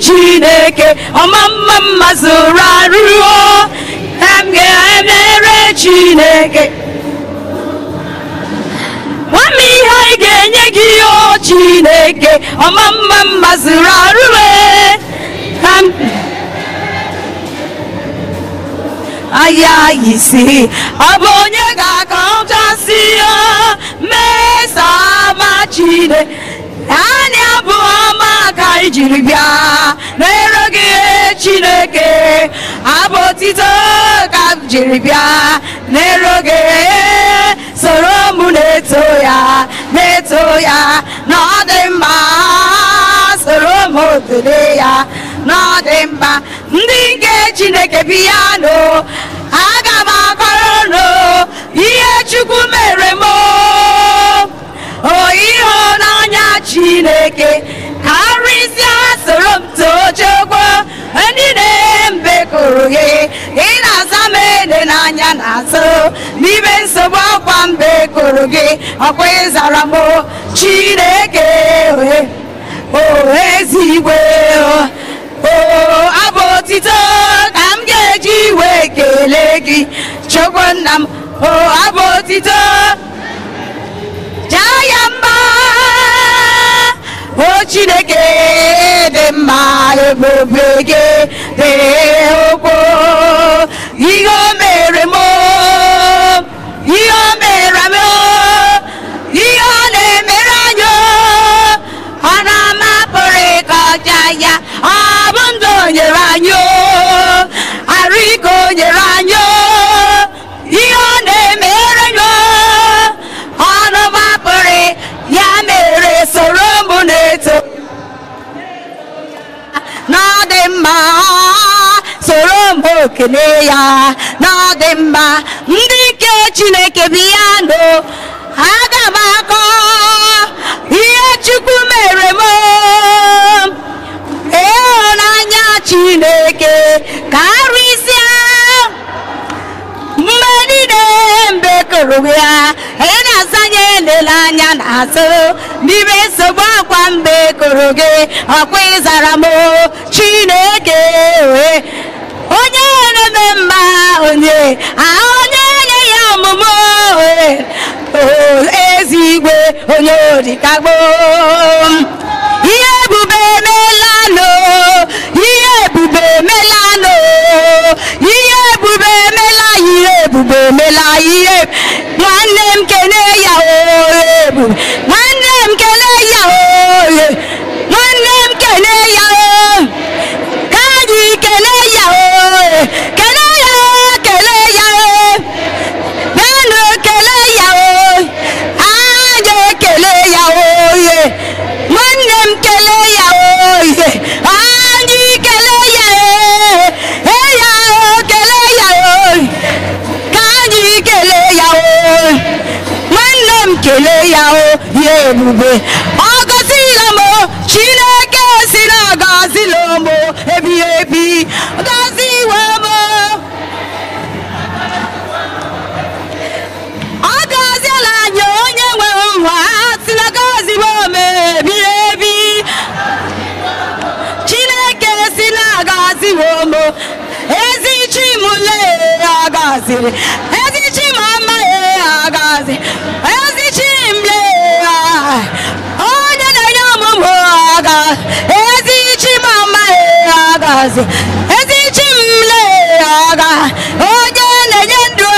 Chineke ọma mma mma zuru arụ ka m ga-emere Chineke. Gwa m ihe anyị ga-enye gị o Chineke ọma mma mma zuru arụ ka m aya isi ọ bụ onye ga-akọchasị ya mesama Chineke anyị abụ ọma ka anyị jiri bịa n'ere gị Chineke abụ otito ka m jiri bịa n'ere gị soro m na-eto ya na ọ dị mma soro m otule ya na ọ dị mma ndị nke Chineke bịanụ aga m akọrọ unu ihe Chukwu mere m o ịhụnanya Chineke karịsịa soro m too Chukwu ndị na-embe kụrụ gị ị na-aza m ede n'anya n'azụ n'ime nsogbu akwa mbe kụrụ gị ọkwa ịzara m Chineke o ezigwe o abụ otito ka m ga-eji wee kelee gị Chukwu nna m o abụ otito jaa ya mma o Chineke dị mma ebube gị dị ukwuu ihe o mere m ihe o mere m ihe ọ na-emere anyị ọ na-amapụrụ ịkọcha ya ọ bụ ndụ o nyere anyị arụ ike o nyere anyị ihe ọ na-emere anyị ọnụ mapụrụ ya mere soro m na-eto na ọ dị mma soro m okele ya na ọ dị mma ndị nke Chineke bịanụ aga m akọ ihe Chukwu mere m ịhụnanya Chineke karịsịa mgbe niile mgbe kụrụ ya ị na-azanye elele anya n'azụ n'ime nsogbu akwa mgbe kụrụ gị ọkwa ịzara m Chineke onye na-eme mma onye onye nye ya ọmụmụ ezigwe onye odikagbo ihe ebube emelanụ ihe ebube emelanụ ihe ebube emela ihe ebube emela ihe nwanne m kene ya ebube nwanne m kene ya nwanne m kene ya ka anyị kene ya kene ya kele ya bịanụ kele ya anyị ekele ya oye nwanne m kele ya oye anyị kele ya ya kele ya ka anyị kele ya nwanne m kele ya ya ebube ọ gọzila m Chineke si na agọzila m ebi ebi gọziwe m ọ gọziela anyị onye nwe nwa si na gọziwe m ebi ebi Chineke si na agọziwe m ezi chi m lee agọziri ezi chi m amaghị agọzi ezi chi m lee onye na-enye ọmụmụ agọzi ezi chi m amaghị agọzi ezi chi m lee aga onye na-enye ndụ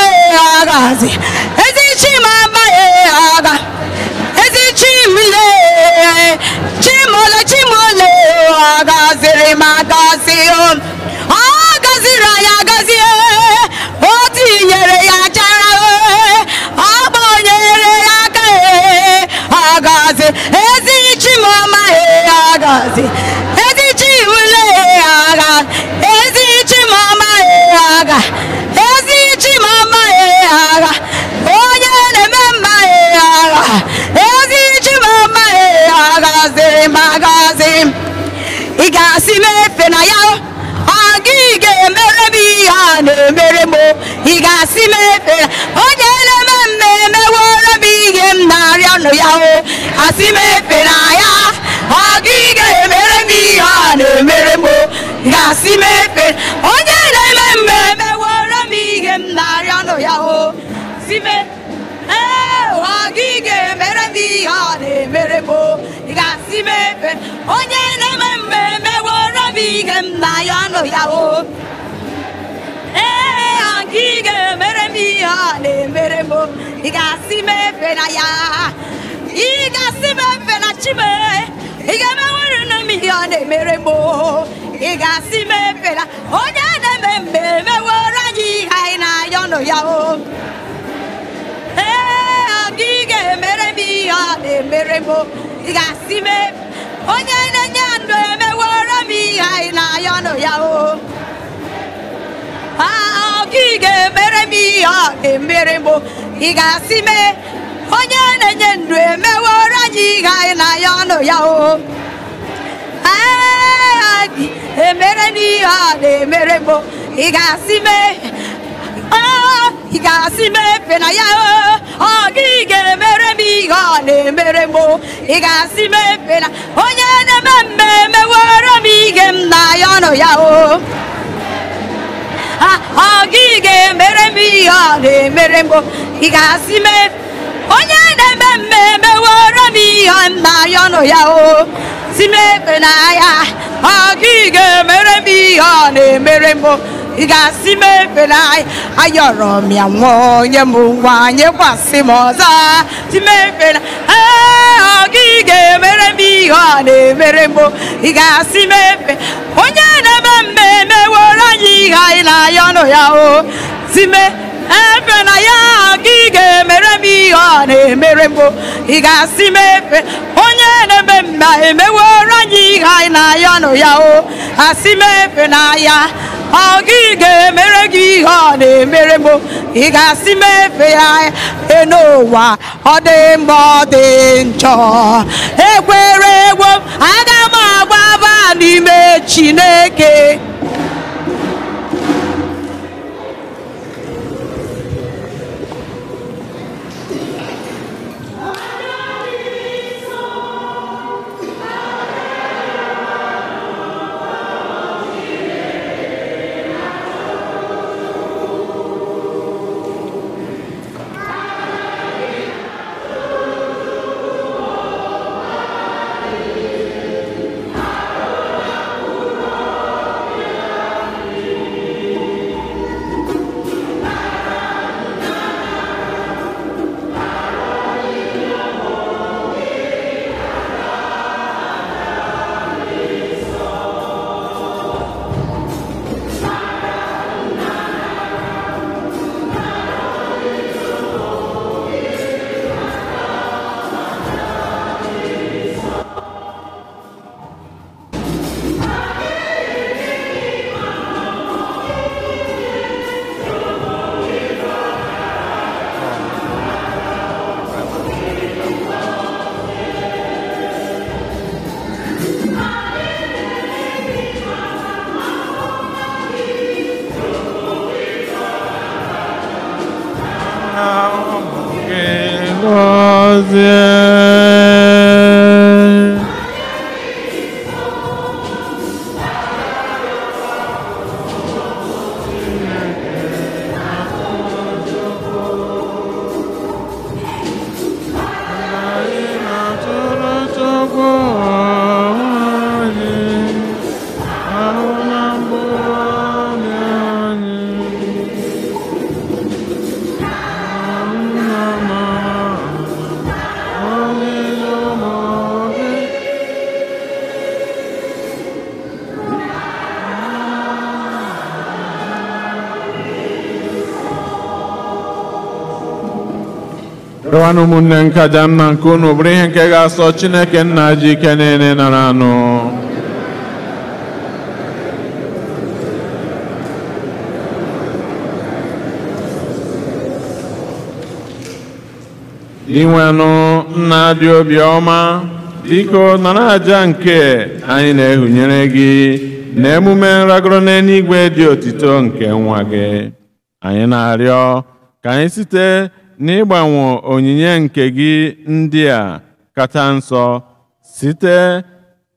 agọzi ezi chi m amaghị aga ezi chi m lee chimole chimole agọziri m agọzi ọ gọziri anyị agọzie o tinyere ya chara ọ gbanyere ya aka agọzi ezi chi m amaghị agọzi ezi chi m lee agha ezi chi m amaghị agha ezi chi m amaghị agha onye na-eme mma agha ezi chi m amaghị agọziri m agọzi ị ga-asị m efe na ya ọ gị ga-emere m ihe a na-emere m ị ga-asị m efe onye na-eme mma emeworo m ihe m na-arịọ nụ ya o asị m efe na ya ọ gị ga-emere m ihe a na-emere ga-asị m efe onye na-eme mmemme were m ihe m na-arịọ nụ ya o si m ee ọ gị ga-emere m ihe ọ na-emere m o ị ga-asị m efe onye na-eme mmemme were m ihe m na-arịọ nụ ya o ee ọ gị ga-emere m ihe ọ na-emere m o ị ga-asị m efe na ya ị ga-asị m efe na chime ị ga-emewere na m ihe ọ na-emere m o ị ga-asị m efe na onye na-eme mmemme were anyị ihe anyị na-ayọ nụ ya o ee ọ gị ga-emere m ihe ọ na-emere m o ị ga-asị m efe onye na-enye ndụ emewere m ihe anyị na-ayọ nụ ya o ọ gị ga-emere m ihe ọ na-emere m o ị ga-asị m onye na-enye ndụ emewere anyị ihe anyị na-ayọ nụ ya o ee emere n'ihe ọ na-emere m o ị ga-asị m ị ga-asị m efe na ya o ọ gị ga-emere m ihe ọ na-emere m o ị ga-asị m efe na onye na-eme mmemme were m ihe m na-ayọ nụ ya o ọ gị ga-emere m ihe ọ na-emere m o ị ga-asị m onye na-eme mmemme were m ihe m na-ayọ nụ ya o si m efe na ya ọ gị ga-emere m ihe ọ na-emere m o ị ga-asị m efe na ayọrọ m ya nwa onye m ngwa nyekwasị m ọzọ si m efe na ee ọ gị ga-emere m ihe ọ na-emere m o ị ga-asị m efe onye na-eme mmemme were anyị ihe anyị na-ayọ nụ ya o si m efe na ya gị ga-emere m ihe ọ na-emere m o ị ga-asị m efe onye na-eme mma emewere anyị ihe anyị na-ayọ nụ ya o asị m efe na ya ọ gị ga-emere gị ihe ọ na-emere m o ị ga-asị m efe ya n'ụwa ọ dị mma ọ dị njọ ekwere egwo aga m agbaba n'ime Chineke. Rịwanụ ụmụnne nke aja nna nke unu bụrụ ihe nke ga-asọ Chineke nna ji ike niile nara anụ. Dinwenụ nna dị obiọma, biko nara aja nke anyị na-ehunyere gị na emume nragoro n'eluigwe dị otito nke nwa gị. Anyị na-arịọ ka anyị site n'ịgbanwe onyinye nke gị ndị a kacha nsọ site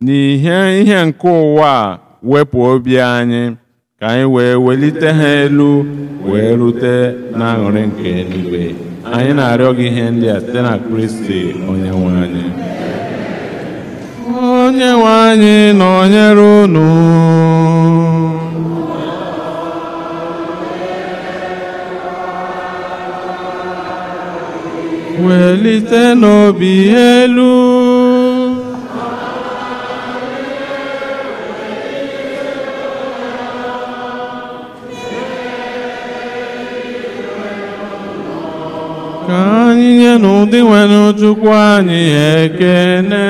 n'ihe ihe nke ụwa wepụ obi anyị ka anyị wee welite ha elu wee rute n'aṅụrị nke eluigwe. Anyị na-arịọ gị ihe ndị a site na Kristi onye nwe anyị. Onye nwe anyị nọnyere unu. Welite n'obi elu. Ka anyị nye n'ụdị nwere Chukwu anyị ekene.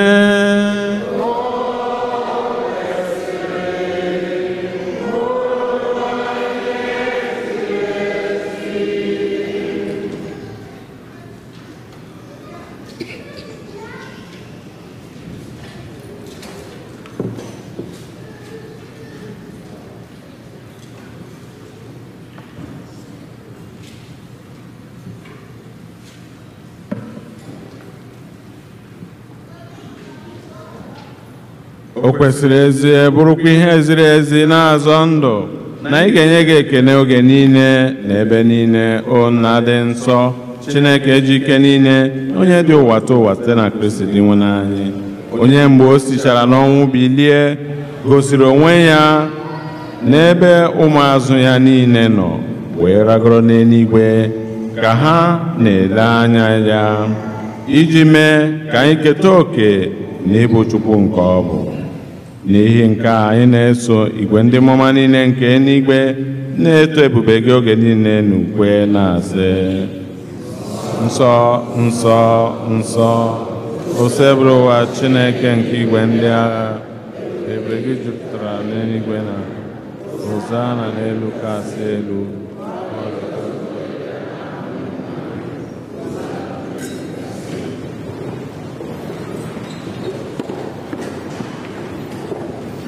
O kwesịrị ezie bụrụkwa ihe ziri ezi na-azọ ndụ na ị ga-enye gị ekene oge niile na ebe niile, o Nna dị nsọ, Chineke ji ike niile, onye dị ụwa tụ ụwa site na Kristi dị nwe anyị, onye mgbe o sichara n'ọnwụ bilie gosiri onwe ya n'ebe ụmụazụ ya niile nọ wee ragoro n'eluigwe ka ha na-ele anya ya iji mee ka anyị keta oke na ịbụ Chukwu nke ọ bụ. N'ihi nke a anyị na-eso igwe ndị mmụọ niile nke eluigwe na-eto ebube gị oge niile n'ukwe na-asị: nsọ, nsọ, nsọ, Osebụrụwa Chineke nke igwe ndị agha, ebube gị jupụtara n'eluigwe na Hosana n'elu kasị elu.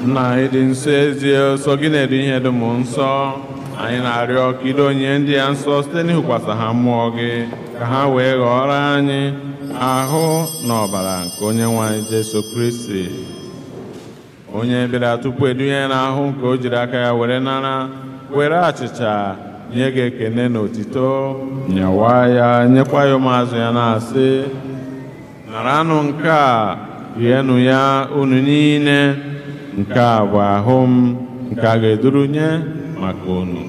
Nna anyị dị nsọ ezie, sọ gị na-edu ihe dum nsọ. Anyị na-arịọ ka ido onye ndị ya nsọ site n'ịhụkwasị ha mmụọ gị ka ha wee ghọrọ anyị ahụ na ọbara nke onye nwe anyị Jesu Kristi, onye bịara tupu edunye n'ahụ nke o jiri aka ya were nara, were achịcha nye gị ekene na otito, nyawa ya nyekwa ya ụmụazụ ya na-asị: naranụ nke a, rienụ ya unu niile, nke a bụ ahụ m nke a ga-eduru nye maka unu.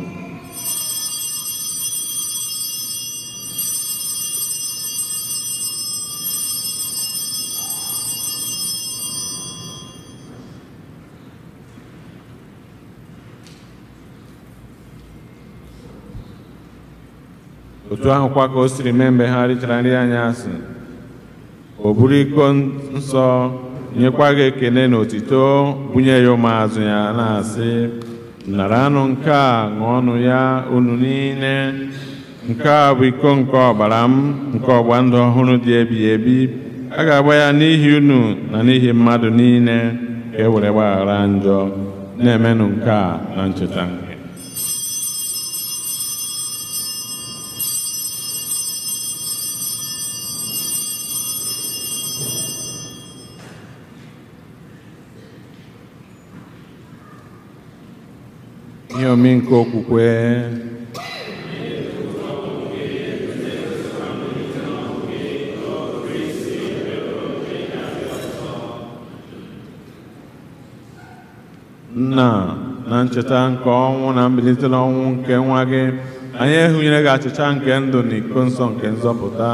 Otu ahụkwa ka o siri mee mgbe ha richara nri anyasị, o buru iko nsọ nyekwa gị ekele na otito, bunye ya ụmụazụ ya na-asị: naranụ nke a, ṅụọnụ ya unu niile, nke a bụ iko nke ọbara m nke ọgba ndụ ọhụrụ dị ebighị ebi, a ga-agba ya n'ihi unu na n'ihi mmadụ niile ka e were gbaghara njọ. Na-emenụ nke a na ncheta nke. Ihe omimi nke okwukwe. Nna, na ncheta nke ọnwụ na mbilite n'ọnwụ nke nwa gị, anyị ehunyere gị achịcha nke ndụ na iko nsọ nke nzọpụta,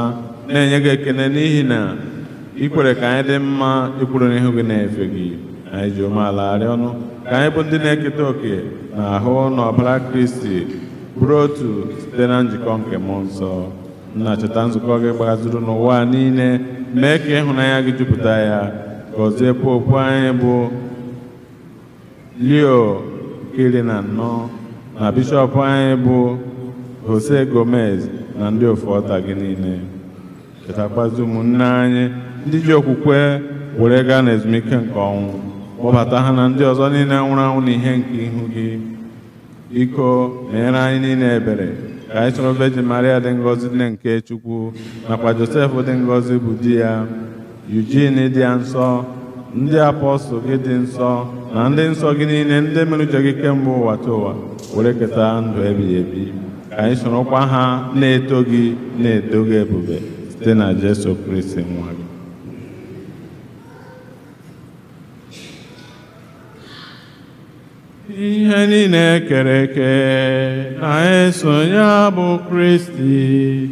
na-enye gị ekele n'ihi na ị kwere ka anyị dị mma ikwuru n'ihu gị na-efe gị. Anyị ji umeala arịọ ọnụ ka anyị bụ ndị na-eketa oke na ahụ na ọbara Kristi bụrụ otu site na njikọ nke mmụọ nsọ. Nna, cheta nzukọ gị gbazuru n'ụwa niile, mee ka ịhụnanya gị jupụta ya. Gọzie popu anyị bụ Leo nke 14 na bishọp anyị bụ Jose Gomez na ndị ofu ọta gị niile. Chetakwazi ụmụnne anyị ndị ji okwukwe were gaa n'ezumike nke ọnwụ, kpọbata ha na ndị ọzọ niile nwụrụ anwụ n'ihe nke ihu gị. Biko meere anyị niile ebere ka anyị soro Virgin Maria dị ngọzi nne nke Chukwu nakwa Josef dị ngọzi bụ di ya, Eugene dị ya nsọ, ndị apọstụl gị dị nsọ Na ndị nsọ gị niile ndị mere uche gị kemgbe ụwa ta ụwa were keta ndụ ebighị ebi. Ka anyị sorokwa ha na-eto gị na-eto gị ebube site na Jesu Kristi nwa gị. Ihe niile kere eke na-eso ya bụ Kristi,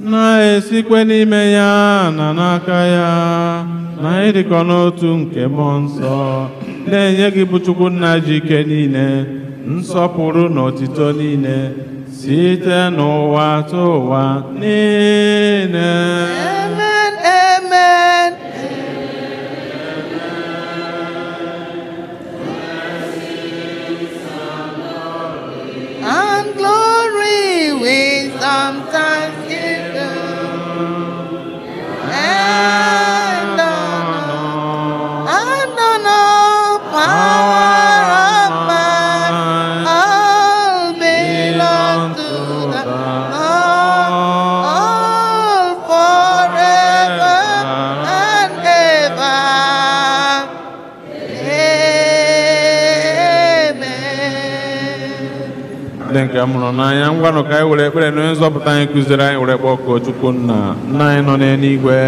na-esikwe n'ime ya na n'aka ya, na ịdịkọ n'otu nke Mmụọ Nsọ, na-enye gị bụ Chukwu Nna ji ike niile, nsọpụrụ na otito niile, site n'ụwa ta ụwa niile. Amen, amen. And glory, wisdom, thanksgiving, and honor, power of man, all belong to the Lord, all forever and ever. Amen. Ndị nke m hụrụ n'anya, ngwanụ ka anyị were ekpere na onye nzọpụta anyị kụziri anyị were kpọkuo Chukwu Nna, Nna anyị nọ n'eluigwe.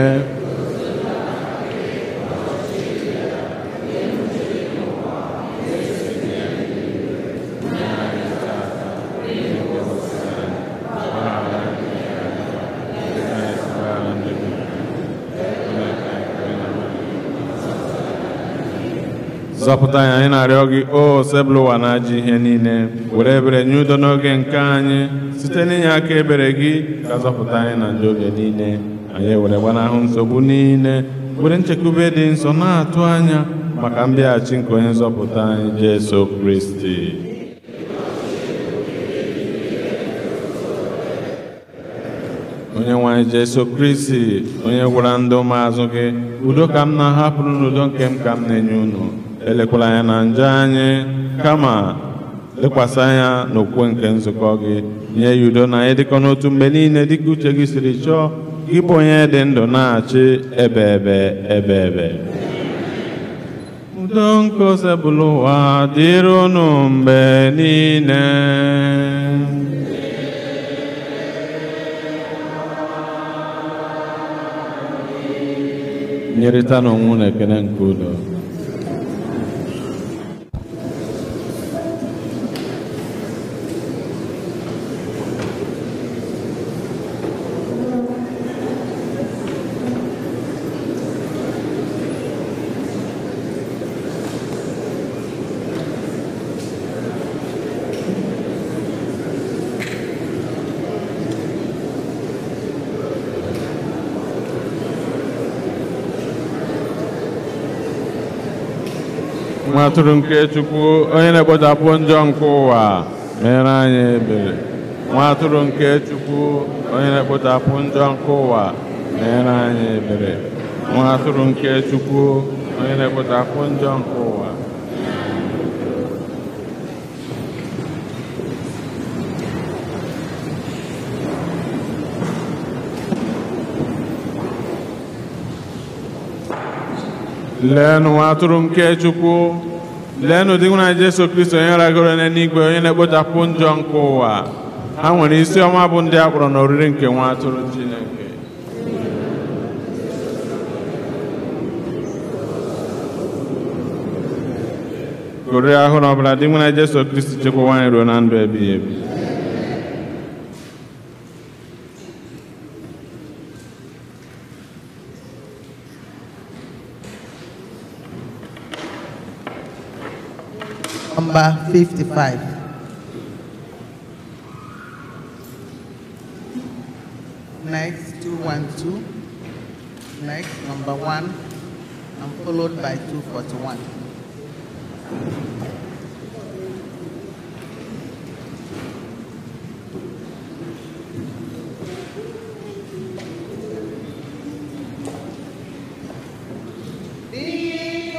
Zọpụta anyị, anyị na-arịọ gị, o sebụl ụwa na ajọ ihe niile, were ebere nye udo n'oge nke anyị, site n'inye aka ebere gị ka zọpụta anyị na njọ oge niile. Anyị were gbanahụ nsogbu niile, were nchekwube dị nsọ na-atụ anya maka mbịaghachi nke onye nzọpụta anyị Jesu Kristi. Onye nwe anyị Jesu Kristi, onye gwara ndị ụmụazụ gị, udo ka m na-ahapụrụ n'udo nke m ka m na-enye unu. Elekwala anya na njọ anyị, kama lekwasị anya n'okwukwe nke nzukọ gị. Nye ya udo na ịdịkọ n'otu mgbe niile dịka uche gị siri chọọ, gị bụ onye dị ndụ na-achị ebe ebe ebe ebe. Udo nke osebụlụ ụwa dịrị unu mgbe niile. Nyerịta n'onwe unu ekele nke udo. Nwa atụrụ nke Chukwu, onye na-ekpochapụ njọ nke ụwa, mere anyị ebere. Nwa atụrụ nke Chukwu, onye na-ekpochapụ njọ nke ụwa, mere anyị ebere. Nwa atụrụ nke Chukwu, onye na-ekpochapụ njọ nke ụwa. Leenụ nwa atụrụ nke Chukwu, leenụ dị na Jesu Kristi onye ragoro n'eluigwe, onye na-ekpochapụ njọ nke ụwa. Ha nwere isi ọma bụ ndị a kpọrọ n'oriri nke nwa atụrụ Chineke. Oriri ahụ na ọbụla dị na Jesu Kristi chekwawa anyị ruo na ndụ ebighị ebi. Number 55. Next, 212. Next, number 1, and followed by 241. Be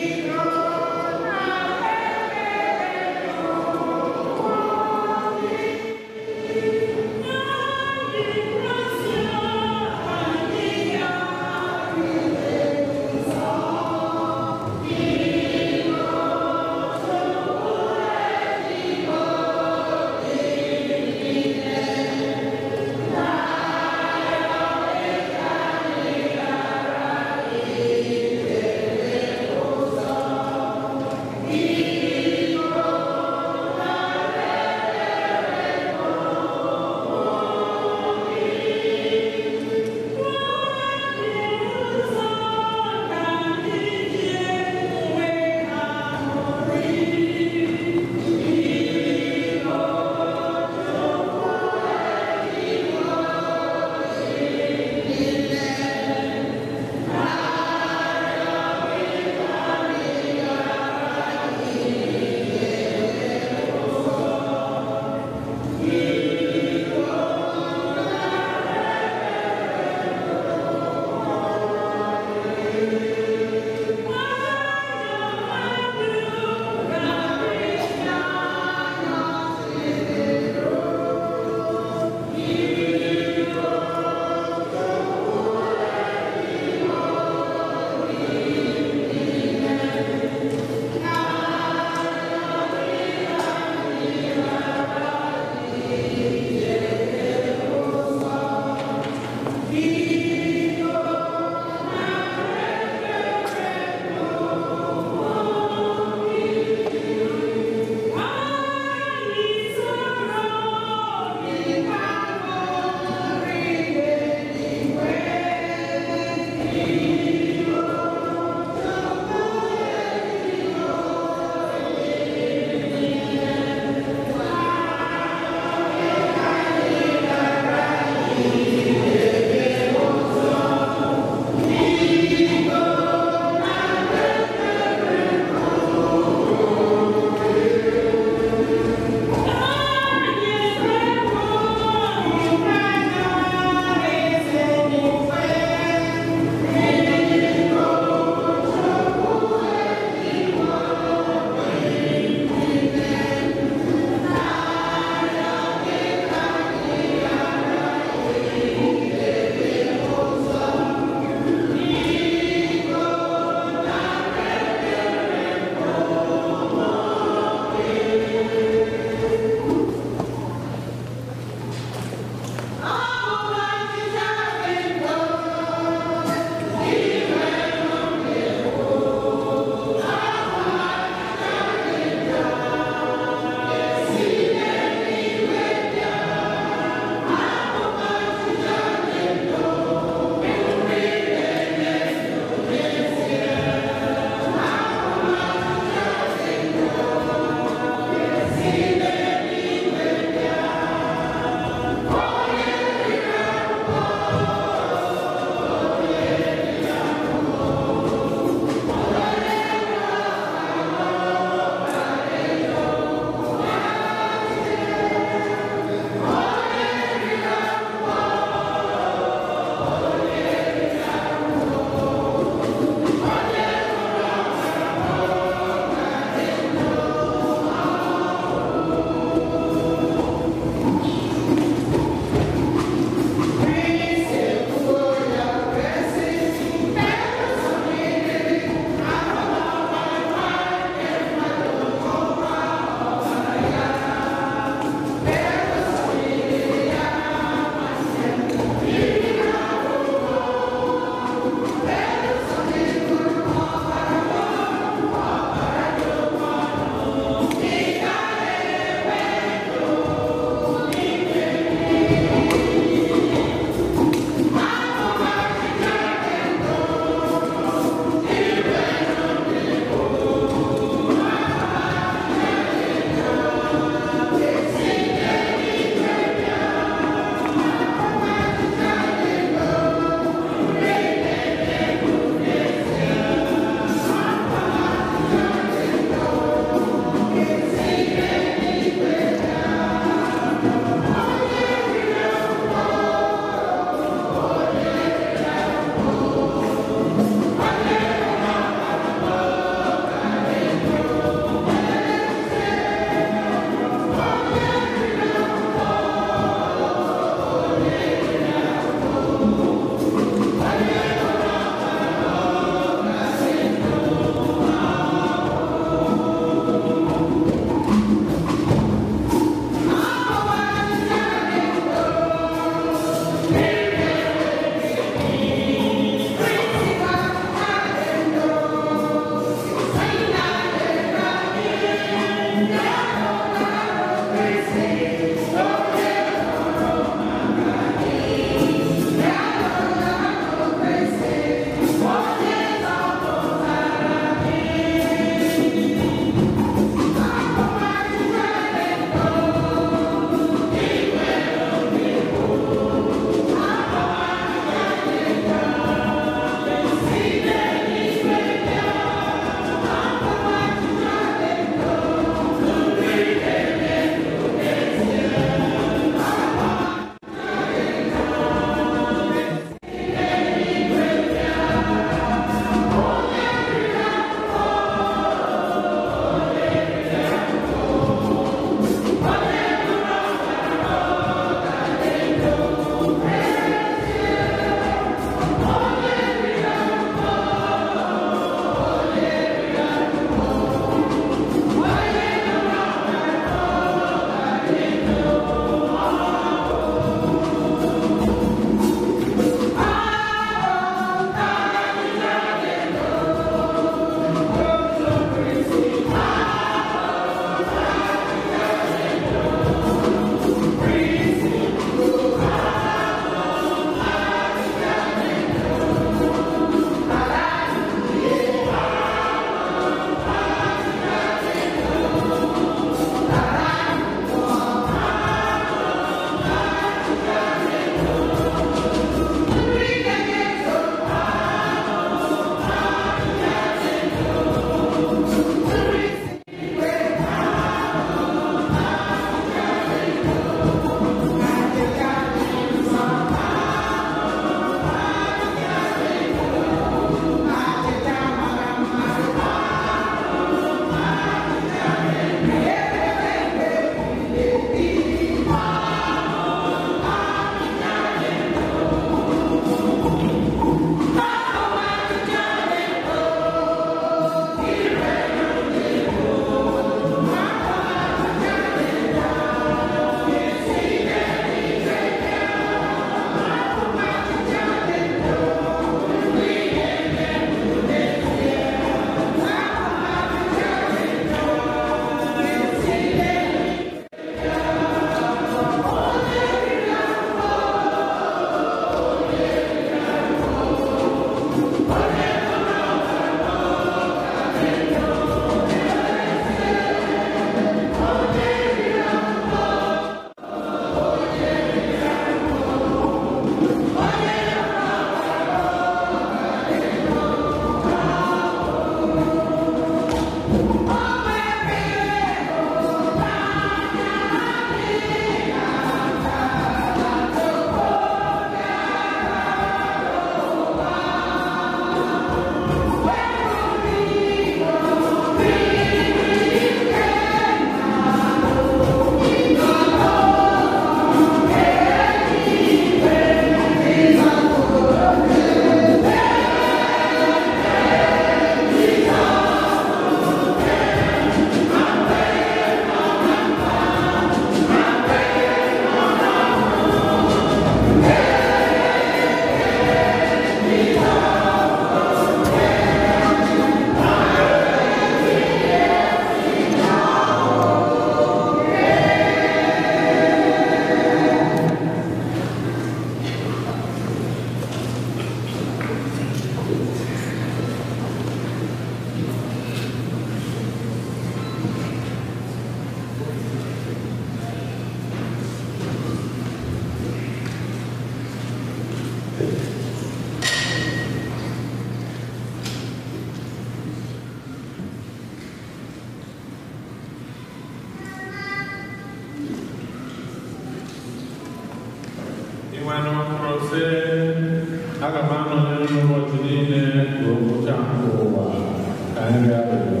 Anyị rịọ arịrịọ.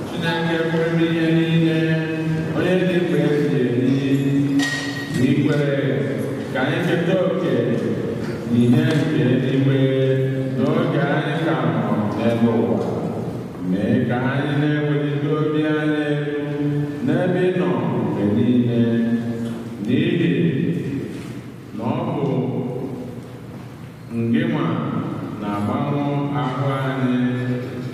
Chineke pụrụ ihe niile, onye dị mgbe ebighị ebi, n'ikwere ka anyị keta oke n'ihe nke eluigwe n'oge anyị ka nọ n'ebe ụwa. Mee ka anyị na-ewelite obi anyị elu n'ebe ị nọ mgbe niile, n'ihi na ọ bụ ngịnwa na-agbanwe ahụ anyị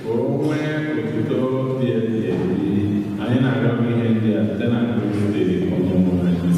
ka o nwee otuto dị ebighị ebi. Anyị na-arịọ gị ihe ndị a site na Kristi Onyenwe anyị.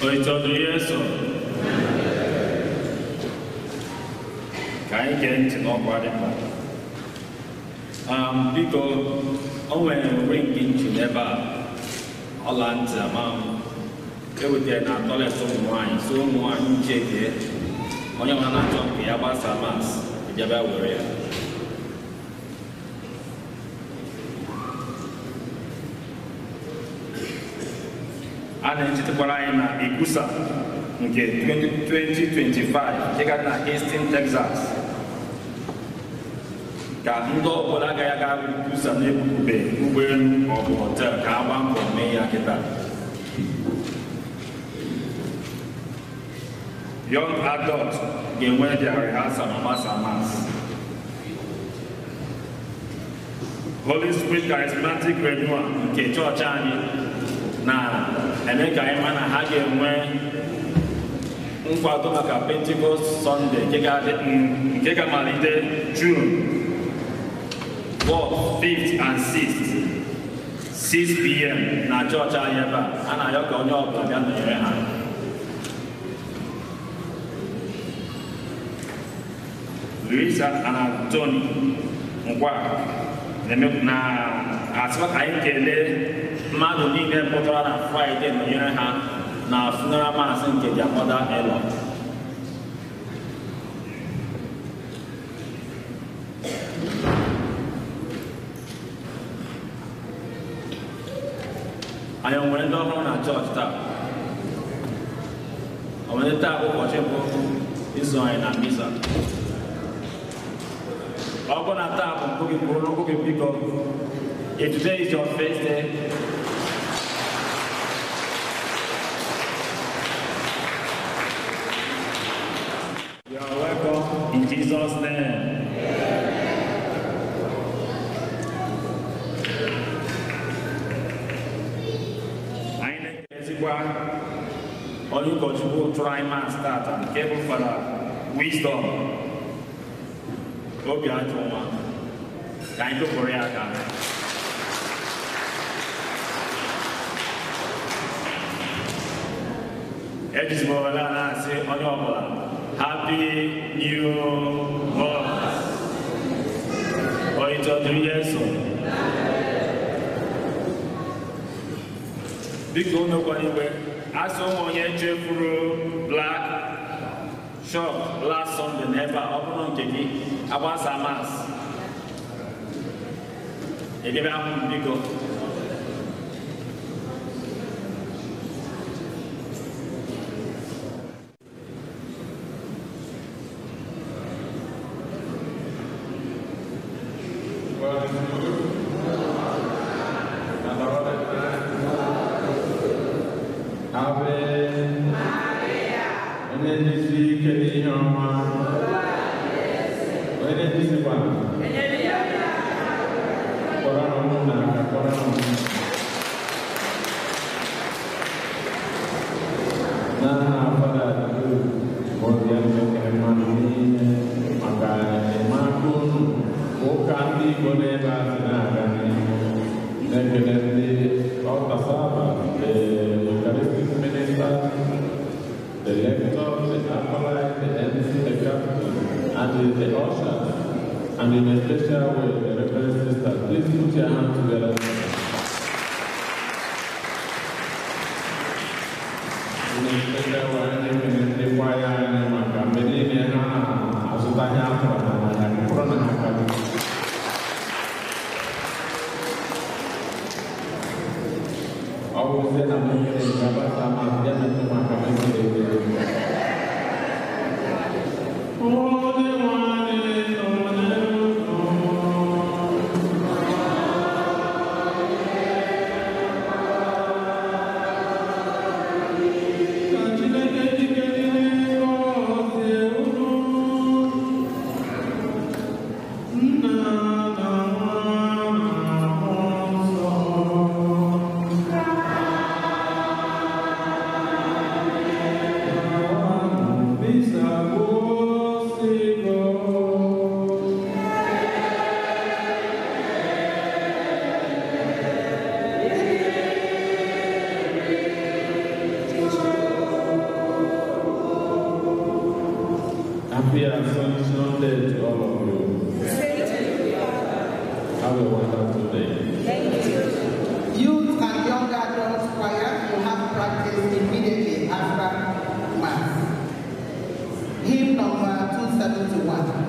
Otito dịrị Jesu. Ka anyị gee ntị n'ọkwa dị mkpa. Biko, o nwere ring nchi n'ebe a, ọla ntị ama m ewetara na toilet ụmụ nwaanyị, so ụmụ nwaanyị nche kee onye ọbụla na-achọ nke ya gbasa mas bịa were ya. A na-echetakwara anyị na Ikusa nke 2025 nke ga na Houston, Texas, ka ndị ọbụla agaghị aga Ikusa na-ebube ụgbọelu maọbụ họtel ka a gbaa mbọ mee ya kịta. Young adult ga-enwe their rehearsal ma gbasa mass. Holy Spirit Charismatic Renewal nke chọọchị anyị na-eme ka anyị ma na ha ga-enwe nkwado maka Pentecost Sunday nke ga-amalite June 4th, 5th and 6th, 6 p.m. na chọọchị anyị ebe a. A na-ayọ ka onye ọbụla bịa nọnyere ha. Luisa and Anthony Ngwa na-asịkwa ka anyị kelee mmadụ niile pụtara na Fraịde nọnyere ha na funeral mass nke their mother in-law. Anyị nwere ndị ọhụrụ na chọọchị taa? Ọ nwere taa bụ ụbọchị mbụ iso anyị na misa? Ọ bụ na taa bụ mbụ gị kwuru n'okwu gị, biko. If today is your first day, you are welcome in Jesus' name. Anyị na-ekelezikwa onye ụkọchukwu tụrụ anyị mas tata nke bụ Fada Wisdom Obi Ajụnwa, ka anyị tụpụrụ ya aka. Ejizi m ohere a na-asị onye ọbụla Happy New Month. Otito dịrị Jesu. Biko unu kwara igwe asị ụmụ onye chefuru black shop last Sunday n'ebe a, ọ bụrụ nke gị agbasa mas edebe ahụ m biko. God is good. And all the time. Ave Maria. Onye jisi ike n'ihe ọma. Onye jisikwa. Kpọrọ ụmụ aka, kpọrọ ụmụ. N'aha Fada obi ekele mmadụ niile maka enyemaka unu ụka ndị Igbo n'ebe a si na-aga n'ihu. Na-ekele ndị altar servers, the Eucharistic ministers, the lectors, the acolytes, the MC, the captain, and the ushers, and in a special way, the reverend sisters. Please put your hands together. bụrụzie na m ekele nke agbasa ma ya metụ maka m ekele ekele. Onye nwe anyị nọ n'elu. Ka Chineke jike niile gọzie unu. Nna na Nwa na Mmụọ Nsọ. Misa Gosigo. Happy Ascension Day to all of you. Have a wonderful day. Youth and young adults choir will have practice immediately after Mass. Hymn number 271.